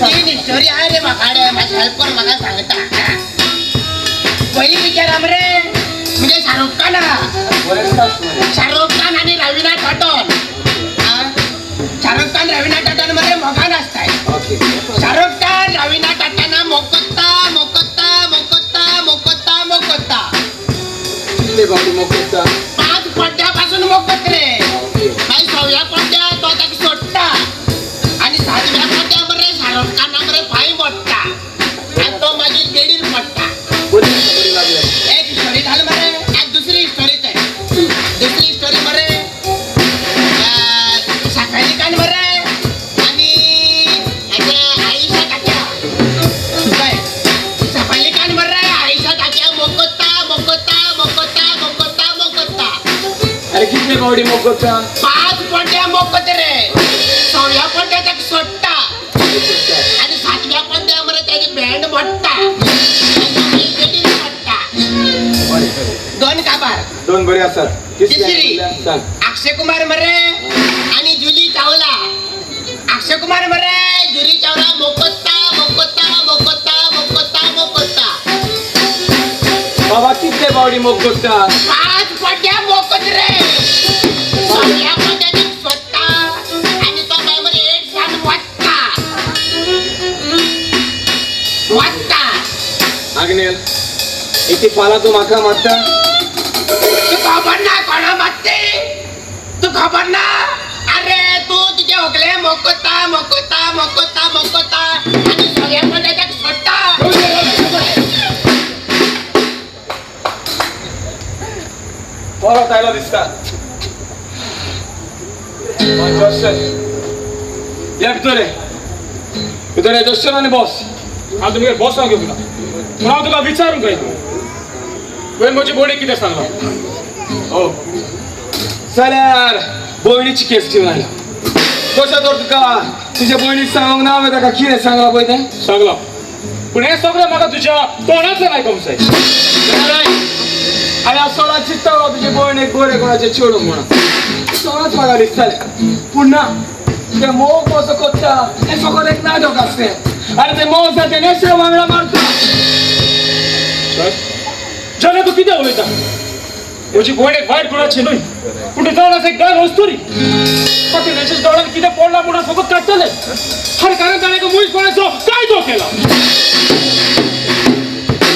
3 स्टोरी आहाय रे म्हाकाडे. मातशें हेल्प कर म्हाका सांगता. पयली पिक्चर मरे म्हणजे शाहरुख खान. शाहरुख खान आनी रवीना टंडन. शाहरुख खान रवीना टंडन मरे मोगान आसताय. शाहरुख खान रवीना टंडना मोगता मोगता मोगता मोगता मोगता.
कितले फावटी मोगता?
5 पड्ड्या पासून मोगत रे. मागीर 6व्या पड्ड्या तो ताका सोडटा आनी 7व्या पड्ड्या मरे शाहरुख खाना मरे पांय मोडटा आनी तो मागीर गेडीर पडटा. एक स्टोरी झाली मरे. आज दुसरी स्टोरी ते. दुसरी स्टोरी मरे सफाली खान मरे आनी आयशा टाक्या. सफाली खान मरे आयशा टाक्या मोगता मोगता मोगता मोगता मोगता.
अरे कितले फावटी मोगता?
5 पड्ड्या मोगत रे. 6व्या पड्ड्या ताका सोडटा आनी 7व्या पड्ड्या मरे ताची बँड मोडटा. 2 काबार.
2 बरी आसात.
तिसरी अक्षय कुमार मरे आणि जुली चावला. अक्षय कुमार मरे जुली चावला मोकत्ता मोकत्ता मोकत्ता मोकत्ता मोकत्ता.
बाबा कितले फावटी मोगता?
5 पड्ड्या मोकत रे. 6व्या पड्ड्या सोडटा आणि तो बाय मरे 1 सान वाटता वाटता.
आग्नेल इतली फालां तूं म्हाका मारता?
तूं खबर ना कोणा मारते? तूं खबर ना? अरे तूं तुजे होगले मोकता मोकता मोकता मोकता आनी सगळ्या पड्ड्या ताका सोडटा.
वोत आयलो दिसता. जॉशन या भितर ये, भितर ये जॉशन आनी बस.
हांव तुमगेर बसोंक येवंक ना, पूण हांव तुका विचारूंक आयलो. तुवें म्हजी भयणीक कितें सांगलां?
हो जाल्यार भयणीची केस घेवन आयला. कशें तर तुका तुजे भयणीक सांगूंक ना हांवें ताका कितें सांगलां पळय तें
सांगलां, पूण हें सगळें म्हाका तुज्या तोंडांतल्यान आयकूंक जाय.
आनी हांव सदांच चिंत्तालो तुजे भयणीक बरें कोणाचें चेडूं म्हणून, सदांच म्हाका दिसतालें. पूण ना, तें मोग कसो करता तें फकत एक नाटक आसलें आनी तें मोग जाता तें नेसे वांगडा मारता.
जाल्यार तूं कितें उलयता? म्हजी भयण एक वायट गुणाची न्हय, पूण ती जावन आसा एक गान वस्तुरी. ताचे नेसेस दोळ्यान कितें पडलां म्हणून फकत काडटलें. आनी कारण ताणें एका मनीसपणाचो कायदो केला.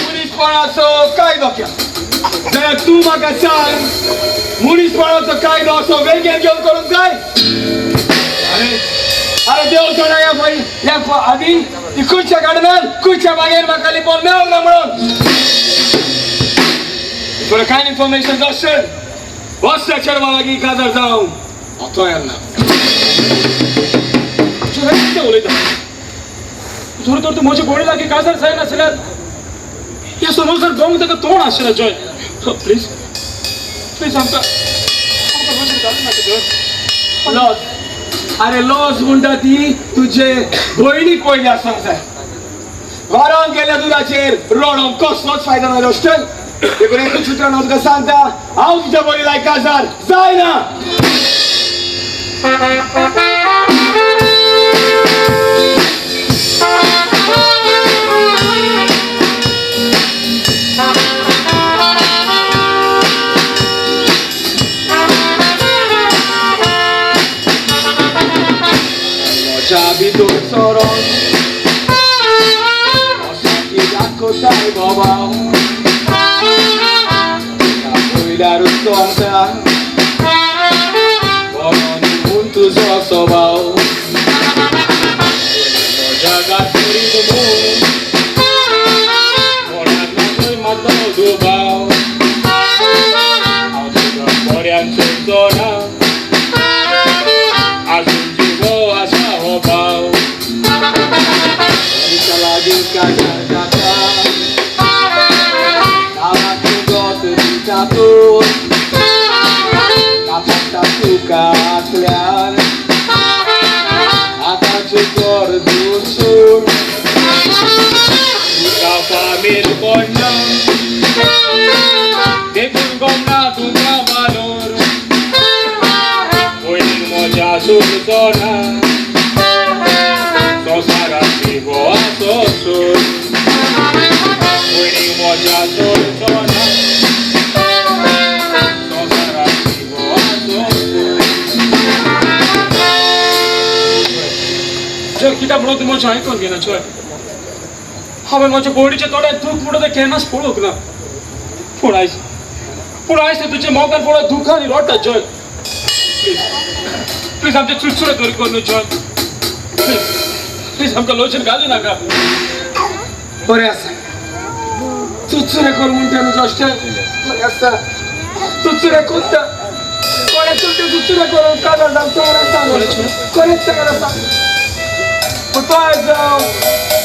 मनीसपणाचो कायदो केला जाल्यार तूं म्हाका सांग, मनीसपणाचो कायदो असो वेगेन घेवन करूंक जाय? अरे देव जाणा ह्या पळय ह्या आदी ती खंयच्या गार्डनान खंयच्या बागेर म्हाका लिपोवन मेळोंक ना म्हणून. तुका कांय इन्फॉर्मेशन दर्शन बस त्या चेडवा लागीं काजार जावं हांव तयार ना.
कितें उलयता? जर तर तूं म्हजे भयणी लागीं काजार जायना जाल्यार ह्या समज गोंक ताका तोंड आशिल्लें. जॉय प्लीज प्लीज आमकां आमकां घालूं नाका जॉय.
लॉस, अरे लॉस म्हणटा ती तुजे भयणीक पयलीं आसूंक जाय. वारान गेल्या दुदाचेर रडोंक कसलोच फायदो ना रोस्टन. देखून एकूच उतरान हांव तुका सांगता, हांव तुज्या भयणी लायक काजार जायना. म्हज्या भितर सरोन असो कित्याक कोताय बाबा, पयल्यारूच सोंपता बरो न्हू तुजो स्वभाव.
म्हज्या गातरीत मोग कोणाक नासय मातलो दुबाव, हांव तुका बऱ्यान सोदचो ना, आजून जिवो आसा हो भाव.
तिच्या लागीं काजार जाता गांवाक गोत दिता तूं कापडटा तुका आसल्यार आतांचें कर दुसून
तुका फामील कोण ना, देखून कोण ना तुका वालोर, पयलीं म्हज्या सोडचो ना, संवसारांत जिवो आसो सोड. पयलीं म्हज्या सोडचो ना, संवसारांत जिवो आसो सोड. जर कित्याक म्हणून तूं म्हजें आयकून घेना चोय, हांवें म्हज्या भयणीच्या तोंडांत दूख म्हणून तें केन्नाच पळोवंक ना. पूण आयज, पूण आयज तें तुज्या मोगान पळोवन दुखांनी रडटा. जॉय प्लीज प्लीज आमचें चुरचुरें तरी कर न्हू जॉय, प्लीज प्लीज आमकां लोचन घालूं नाका.
बरें आसा, चुरचुरें कर म्हणटा न्हू जश्टें, बरें आसा चुरचुरें करता. कोणें तुमचें चुरचुरें करून काजार जावंक तयार आसा, कोणेंच तयार आसा. पूण तयार जावं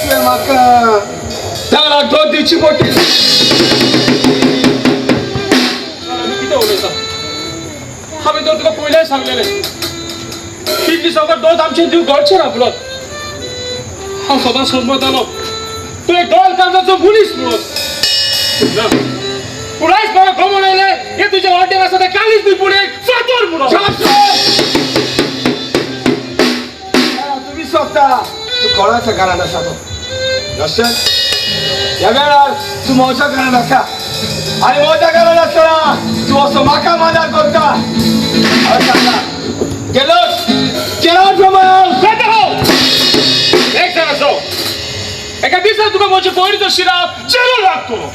तुवें म्हाका दाराक दोत दिवची पडटली.
कितें उलयता? हांवें तर तुका पयलें सांगलेलें, इतली सगळो दोत आमचें जीव गळचें ना म्हणून. हांव सदांच समजतालो तूं एक दोल कागदाचो मनीस म्हणून. ना, पूण आयज म्हाका खबर आयलें हें तुज्या वाटेर आसा तें कालीच न्हय पूण एक फातर म्हणून.
तुमी सोदता तूं कोणाच्या घरांत आसा तो दर्शन, ह्या वेळार तूं म्हज्या घरांत आसा आनी म्हज्या घरांत आसतना तूं असो म्हाका मादार करता. हांवें सांगला गेलोच गेलोच.
एक जाण आसो, एका दिसा तुका म्हजे भयणीचो शिराप चेरो लागतलो.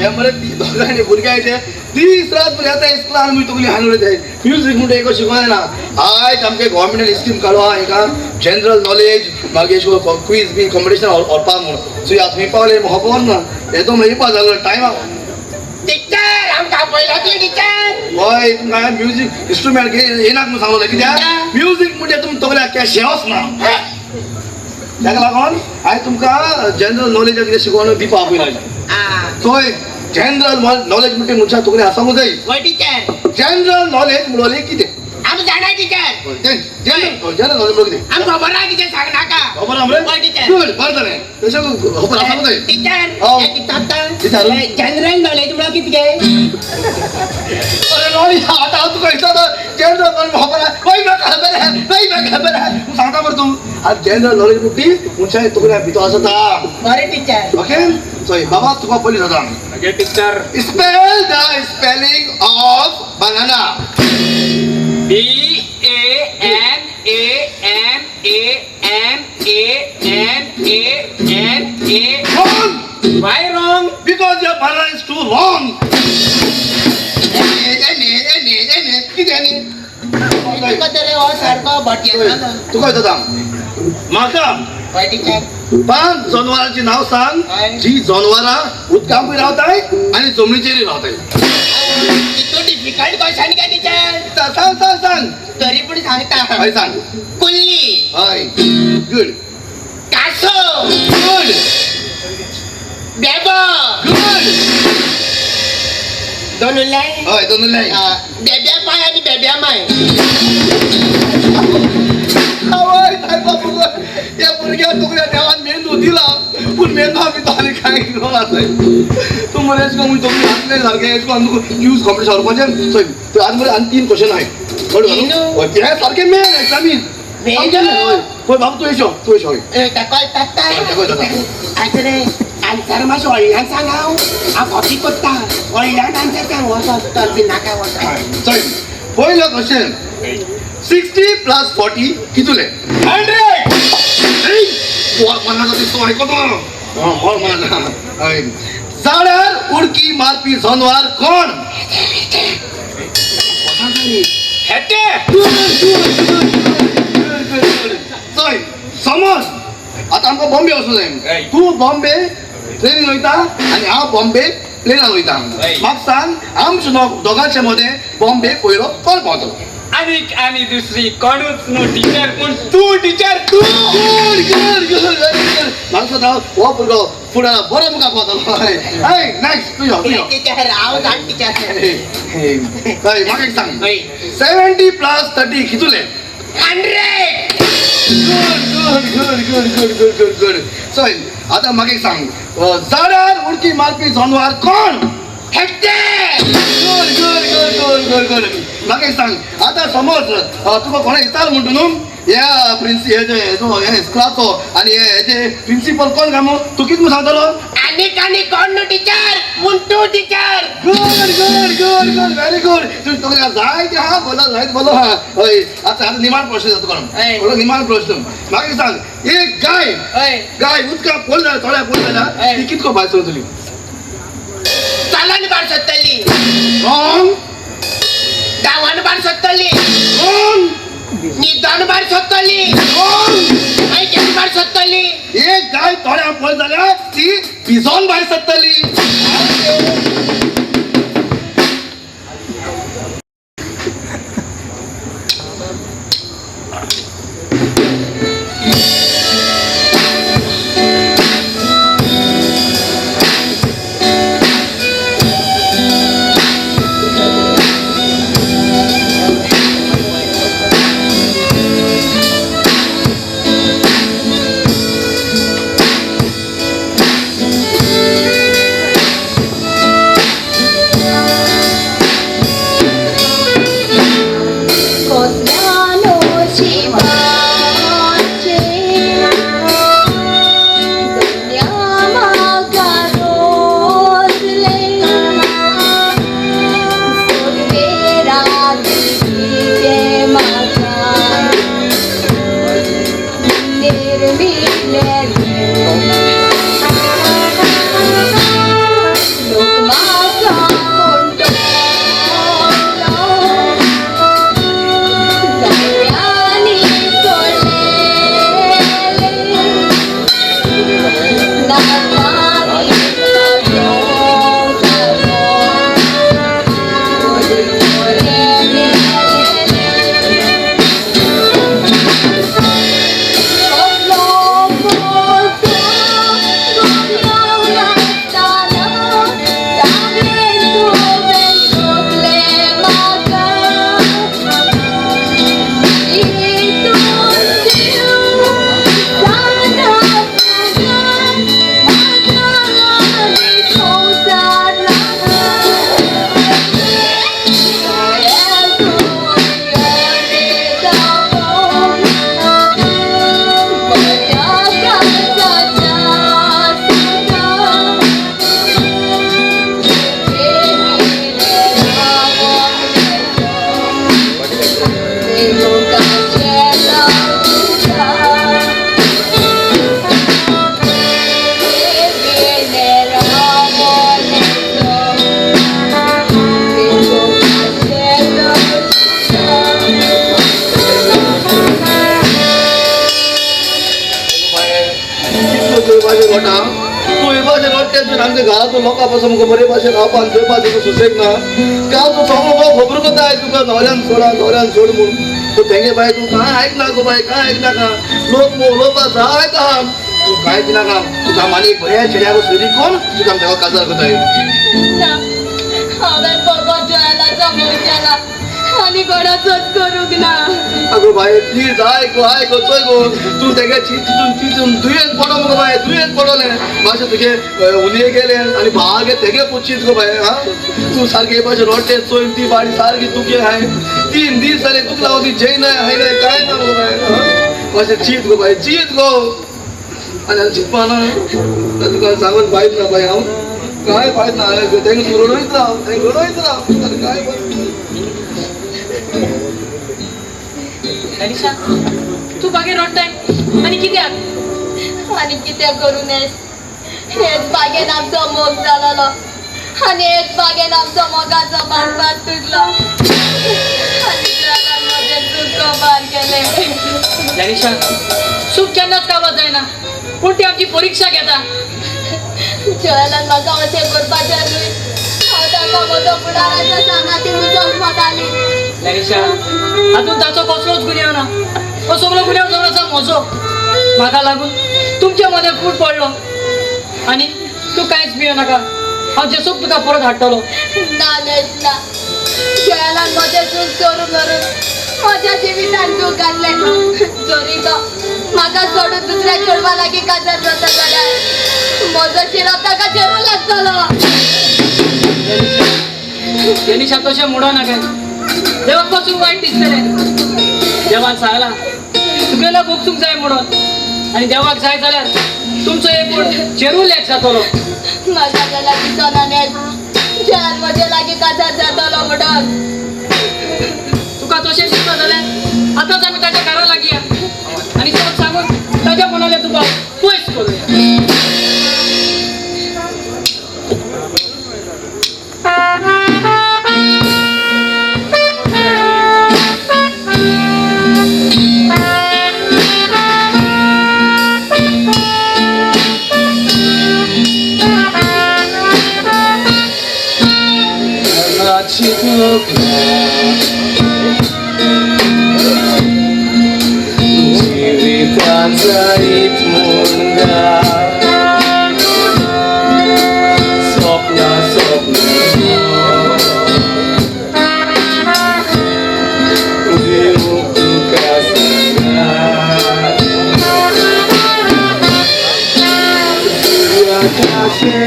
हे मरे दोगांनी भुरग्यांचे दीस रात भुरगे आतां इस्कुलान आमी तुगली हान उलयताय म्युजीक म्हणटा एक शिकोवंक जायना. आयज आमगे गव्हर्मेंटान स्कीम काडलो आहा हिंगा जनरल नॉलेज मागीर अशें करून क्वीज बी कॉम्पिटिशन व्हरपाक म्हूण. सो ह्या थंय पावले म्हाका खबर ना येदो म्हणल्यार येवपा जालो टायमा.
टिचर आमकां पयलो ती टिचर.
हय तुमकां म्युजीक इन्स्ट्रुमेंट येनाक म्हूण सांगलो कित्याक म्युजीक म्हणजे तुमी तकल्याक कॅश ना. ताका लागून हांवें तुमकां जनरल नॉलेज कितें शिकोवन दिवपा आपयला. चोय जनरल नॉलेज म्हणजे मनशा तुगेलें आसूंक जाय.
हय टिचर.
जनरल नॉलेज म्हणले कितें
आमी जाणा टिचर.
जनरल नॉलेज म्हणल्यार कितें
आमी खबर आहा टिचर, सांग नाका.
खबर आहा मरे?
हय टिचर.
गुड, बरें जालें तशें खबर आसूंक जाय.
टिचर
विचारू?
जनरल नॉलेज म्हणल्यार कितें?
अरे नॉलेज आतां हांव तुका विचारता जनरल नॉलेज खबर आहा? हय म्हाका खबर आहा, हय म्हाका खबर आहा. तूं सांगता मरे तूं आतां जनरल नॉलेज म्हणटा ती मनशा तुगेल्या भितर आसता.
बरें टिचर.
ओके चोय बाबा तुका पयलीं जाता.
Okay teacher.
Spell the spelling of banana.
B A N A N A N A N A N A.
Wrong!
Why wrong?
Because your banana is too long. N A N A N A कितें न्ही?
तुका तरी हो सारको भटयेतालो.
तुका विचारता म्हाका
हय टिचर.
5 जनावरांची नांव सांग जी जनावरां उदकांकूय रावताय आनी जमनीचेरूय रावताय.
इतू डिफिकल्ट क्वेश्चन काय टिचर?
सांग सांग सांग.
तरी पूण सांगता.
हय सांग.
कुल्ली.
हय गुड.
कासव.
गुड.
बेबो.
गुड.
दोन उरले?
हय दोन उरले.
बेब्या पाय आनी बेब्या माय.
आवय सायबा ह्या भुरग्याक तुगेल्या देवान मेंदू दिला पूण मेंदू आमी तो आनी कांय घेवन आसय. तूं मरे अशें करून तकली घातले सारकें अशें करून तुका न्यूज कॉम्पिटिशन व्हरपाचें. चोय तूं आज मरे आनी 3 क्वेश्चन आहाय. कळ्ळें न्हू? हें सारकें मेन एग्जामीन. पळय बाबू तूं येशो तूं येशो. हय
ताका तात्ता.
ताका तात्ता.
आतां रे आन्सर मातशें व्हडल्यान सांग. हांव हांव कॉपी करता. व्हडल्यान आन्सर सांग. वचो चल बी नाका वचो.
चोय पयलो क्वेश्चन 60 + 40 कितले?
100.
मनाचा दिसतो ऐकतो मनाचा. झाडार उडकी मारपी जनावर कोण?
हेटे.
चोय समज आतां आमकां बॉम्बे वचूंक जाय. तूं बॉम्बे ट्रेनीन वयता आनी हांव बॉम्बे प्लेनान वयता. म्हाका सांग आमच्या दोगांच्या मदें बॉम्बे पयलो कोण पावतलो?
आनीक आनी दुसरी कोणूच न्हू टिचर पूण तूं टिचर तूं.
Good good good very good. म्हाका सुद्दां हो भुरगो फुडें बरो मुखार पावतलो. हय नेक्स्ट तूं यो तूं यो.
टिचर हांव जाण टिचर.
हय म्हाका एक सांग 70 + 30 कितले?
100.
Good good good good good good good good. चोय आतां म्हाका एक सांग झाडार उडकी मारपी जनावर कोण?
हेटे.
Good good good good good good. म्हाका एक सांग आतां समज तुका कोणा विचार म्हणटा न्हू ह्या प्रिन्सि हे हे इस्कुलाचो आनी हेजे प्रिंसिपल कोण काय म्हूण तूं कितें म्हूण सांगतलो?
आनीक आनी कोण न्हू टिचर पूण तूं teacher.
Good good good good very good. तूं तुका जाय ते आहा बोलो जाय ते बोलो आहा. हय आतां आतां निमाण प्रश्न जाता तुका. थोडो निमाण प्रश्न म्हाका एक सांग एक गाय गाय उदका पडली जाल्यार तळ्या पडली जाल्यार ती कितको भायर सरतली?
चालन भायर सरतली.
रॉंग.
धांवन भायर सरतली.
रॉंग.
निदान भायर सरतली.
रॉंग.
मागीर केन्ना भायर सरतली?
एक गाय तळ्या पडली जाल्यार ती भिजोन भायर सरतली. आमच्या घरांतलो लोकां पासून मुगो बरे भाशेन रावपाक जेवपाक तुका सुसेग ना. काल तूं सगळो गो खबर करता तुका न्हवऱ्यान सोडा न्हवऱ्यान सोड म्हणून. तूं तेंगे बाय तूं कांय आयकना गो बाय, कांय आयकनाका. लोक उलोवपा जाय काम तूं कांय दिनाका. तुका मानी बऱ्या चेड्याक सोरी कोण तुका ताका काजार करताय.
हांवें बगो जोयलाचो मोग केला आनी कोणाचोच करूंक ना.
अगो बाय प्लीज आयक गो, आयक गो, चोय गो तूं तेगे चिंतून चिंतून दुयेंत पडो मुगो बाय, दुयेंत पडोलें मातशें तुगे उलये गेलें आनी भागे तेगे पुचीत गो बाय. आं तूं सारकें हे भाशेन रोडटे चोय ती बाडी सारकी तुगे हाय 3 दीस जाले तुका लागून ती जेयना हायना कांय ना गो बाय. आं मातशें चीत गो बाय, चीत गो. आनी आतां चिंतपा ना तुका सांगून फायद ना बाय, हांव कांय फायद ना. तेंका तूं रडयत राव, तेंका रडयत राव, आनी कांय फायद.
एलिशा तूं बागेर रडटाय आनी कित्याक?
आनी कितें करूं नज, हेच बागेन आमचो मोग जालोलो आनी हेच बागेन आमचो मोगाचो बांदपाक तुटलो आनी जाल्यार म्हजें चूक कबार केलें.
एलिशा सूख केन्नाच काबार जायना, पूण ती आमची परिक्षा घेता.
जोयलान म्हाका अशें करपाचें न्हय, हांव ताका म्हजो फुडाराचो सांगाती म्हूण वताली.
एलिशा हातूंत ताचो कसलोच गुन्यांव ना, हो सगलो गुन्यांव जावन आसा म्हजो. म्हाका लागून तुमच्या मदें फूट पडलो आनी तूं कांयच भियो नाका, हांव जेसूक तुका परत हाडटलो.
ना नज ना, जोयलान म्हजें चूक करून करून म्हज्या जिवितान चूक घातलें. जरी तो म्हाका सोडून दुसऱ्या चेडवा लागीं काजार जाता जाल्यार म्हजो शिरप ताका चेरूं लागतलो.
एलिशा तशें म्हणो नाका, देवाक पासून वायट दिसतलें. देवान सांगलां तुगेलो भोगसूंक जाय म्हणून, आनी देवाक जाय जाल्यार तुमचो एक चेरूल एक जातलो.
म्हाका जाल्यार दिसना नज जोयल म्हजे लागीं काजार जातलो म्हणून.
तुका तशें दिसता जाल्यार आतांच आमी ताच्या घरा लागया आनी सगळें सांगून ताच्या मनाले तुका पयस करुया.
जिवितान जायत मुंगा स्वप्न स्वप्न दिवंक तुका सांगात सुर्याकाशे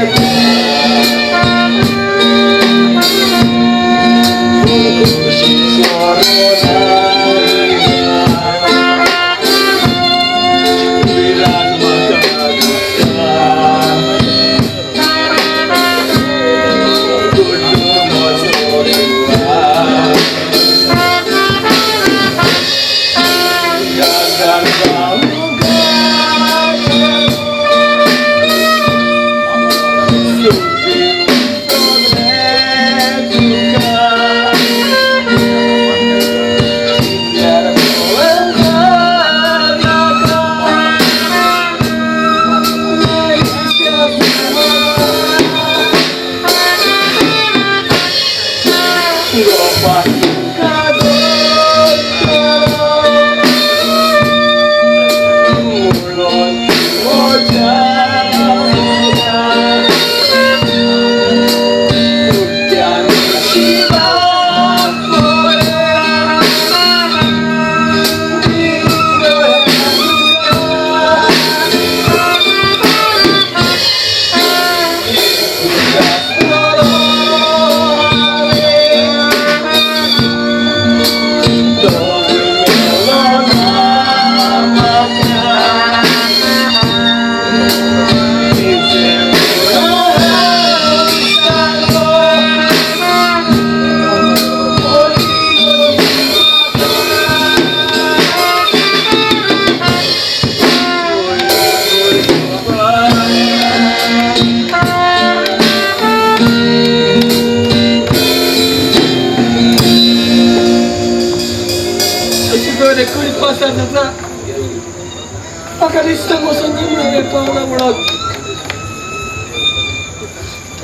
म्हाका दिसता कसो निमणो पावला म्हणून.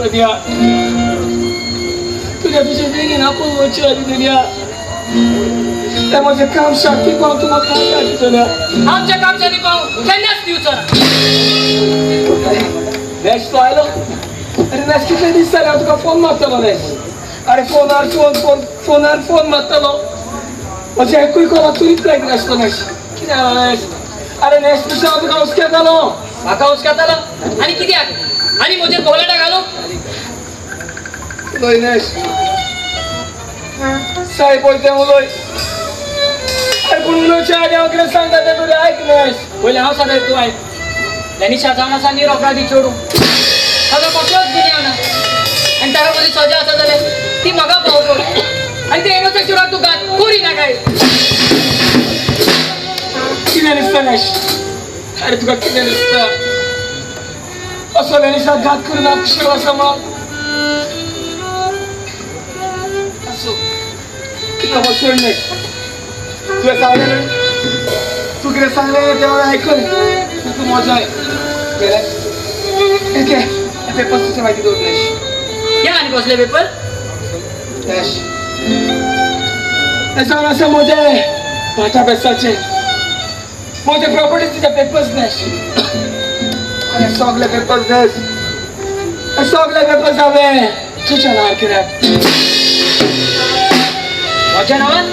दुनिया तुज्या तुजे बेगीन आपूण वचचे आदी दुनिया ते म्हजें काम सारकें पाव तूं म्हाका आदी दुनिया
आमच्या कामच्यानी पाव केन्नाच दिवचो ना.
नॅश तो आयलो. अरे नॅश कितले दीस जाले हांव तुका फोन मारतलो नॅश. अरे फोनार फोन फोन फोनार फोन मारतलो. म्हजे एकूय कॉलाक तूं रिप्लाय दिनासलो नॅश. कितें जालां नॅश? अरे नॅश तुजें हांव तुका हुस्केतालो.
म्हाका हुस्केतालो आनी कित्याक? आनी म्हजेर बोलाटा घालू?
उलय नॅश. साहेब पळय तें उलय. अरे पूण उलोवचे आदी हांव कितें सांगता तें तुजें आयक नॅश.
पयलें हांव सांगता तूं आयक. लेनिशा जावन आसा निरअपराधी चेडूं. ताका कसलोच गुन्यांव ना आनी ताका म्हजी सजा आसा जाल्यार ती म्हाका पावोवप आनी ते इनोसंट चेडवाक तूं घात करी नाका.
कितें दिसता नॅश? अरे तुका कितें दिसता? असो लेनिशा घात करून हांव खुशाल आसा म्हणून? आसूं कितें हो सोड नॅश. तुवें सांगलें न्हय? तूं कितें सांगलें तें हांवें आयकलें. तुका मजा गेलें ओके. पेपर्स तुजे मागीर दवर नॅश.
या आनी कसले पेपर?
नॅश हें जावन आसा म्हजें भाटा बेसाचें म्हजे प्रॉपर्टीज तुजे पेपर्स नॅश. अरे सगळे पेपर्स नॅश. हे सगळे पेपर्स हांवें तुज्या नांवार कित्याक?
म्हज्या नांवान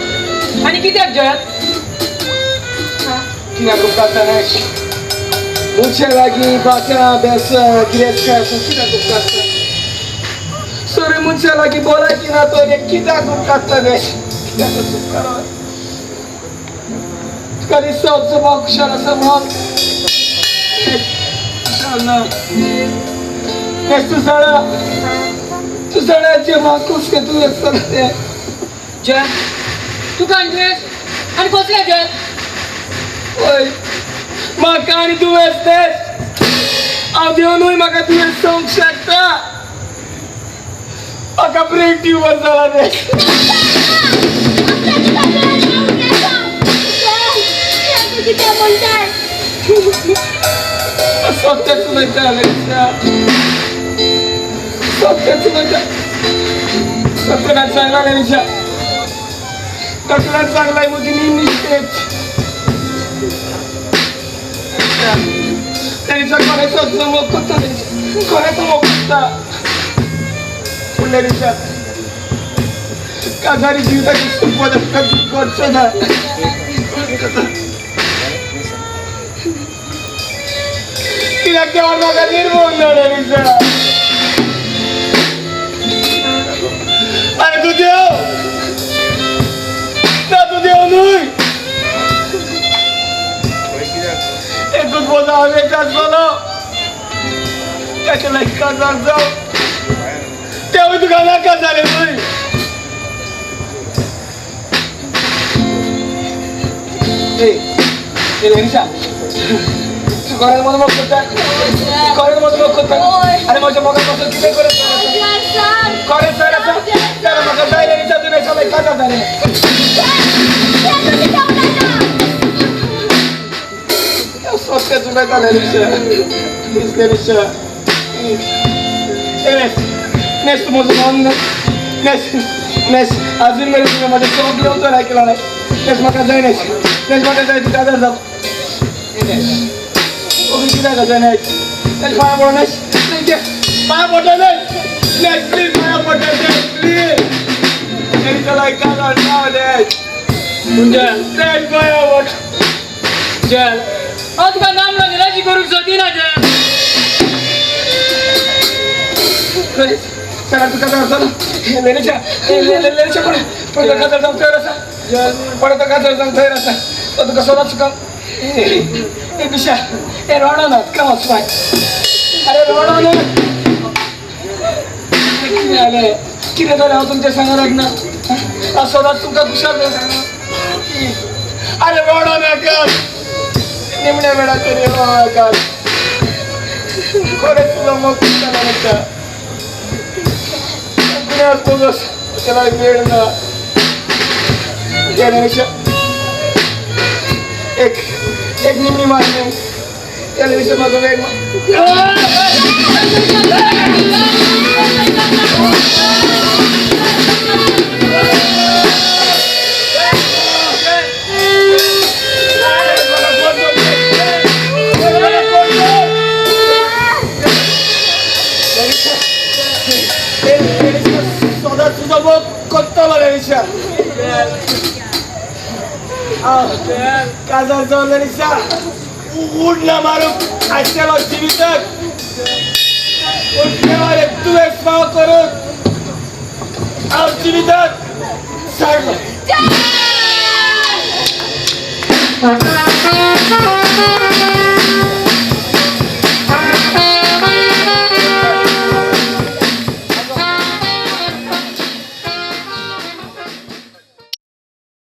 आनी कित्याक जयत?
कित्याक उपकारता नॅश? मनशा लागीं भाटां बेसां गिरेस्तकाय आसून कित्याक उपकारता? सरी मनशा लागीं भलायकी ना तर कित्याक उपकारता नॅश? कित्याक उपकारता? तुका दिसता आमचो भाव खुशाल आसा म्हणून? खुशाल ना नॅश. तूं जाणा, तूं जाणा जें म्हाका कसलें दुयेंस जालां तें.
जयत तुका आनी दुयेंस आनी कसलें जयत?
हय म्हाका आनी दुयेंस नॅश. हांव देवनूय म्हाका दुयेंस जावंक शकता. म्हाका ब्रेन ट्युमर जाला नॅश.
कितें म्हणटाय?
सत्याच उलयता लेनिशा, सत्याच उलयता. डॉक्टरान सांगला लेनिशा, डॉक्टरान सांगलाय म्हजी निमणी स्टेज. लेनिशा खरेंच मोग करता लेनिशा, खरेंच मोग करता. पूण लेनिशा काजारी जिविताची सुख करचो ना. कित्याक देवान म्हाका निर्मोन ना लेनिशा. अरे तूं देव ना, तूं देव न्हय. एकूच बोजा हांवें आसतलो ताच्या लायक काजार जावं तेवूय तुका नाका जालें न्हय. ए लेनिशा तूं खरेंच म्हजो मोग करता? खरेंच म्हजो मोग करता? आनी म्हज्या मोगा पासून कितें करत? खरेंच सर आसा जाल्यार म्हाका जाय लेनिशा. तूं नेशा लायक काजार जालें. सत्याच उलयता लेनिशा. Please Lenisha, please. ए नॅश, नॅश तूं म्हजो मन नॅश. नॅश अजून मेरेन तुवें म्हजें सगळें उतर आयकलां न्हय. नॅश म्हाका जाय नॅश. नॅश म्हाका जाय तूं काजार जाव. ए नॅश ओगी कित्याक अशें नॅश? नॅश पांयां पडो नॅश. पांयां पडटा नॅश. नॅश प्लीज पांयां पडटा नॅश प्लीज. लेनिशा लायक काजार जाव नॅश.
जयत
नॅश पांयां पडटा.
जयत हांव तुका नामलो निराशी करूंक सोदिना जयत.
खरेंच सगळ्या तुका काजार जालो लेनिशा. लेनिशा पळय पळय तो काजार जावंक तयार आसा. पळय तो काजार जावंक तयार आसा. तो तुका सदांच तुका. ए पिशा, ए रडो ना, कम ऑन. अरे रडो ना. कितें जालें? कितें जालें? हांव तुमच्या सांगूंक ना. हांव सदांच तुमकां खुशाल दवरता. अरे रडो नाका. निमण्या वेळाचेर रडो नाका. खरेंच तुजो मोग करता लेनिशा. गुन्यांव बोगस त्याला वेळ ना. लेनिशा एक एक निमणी मागणी, टेलिव्हिजन म्हाका वेग. सदांच तुजो मोग कोत्तलो रेनिशा. काजार जावन रेनिशा उडना मारूंक आसतलो जिविताक. उठले तुवें फाव करून हांव जिविताक सारलो.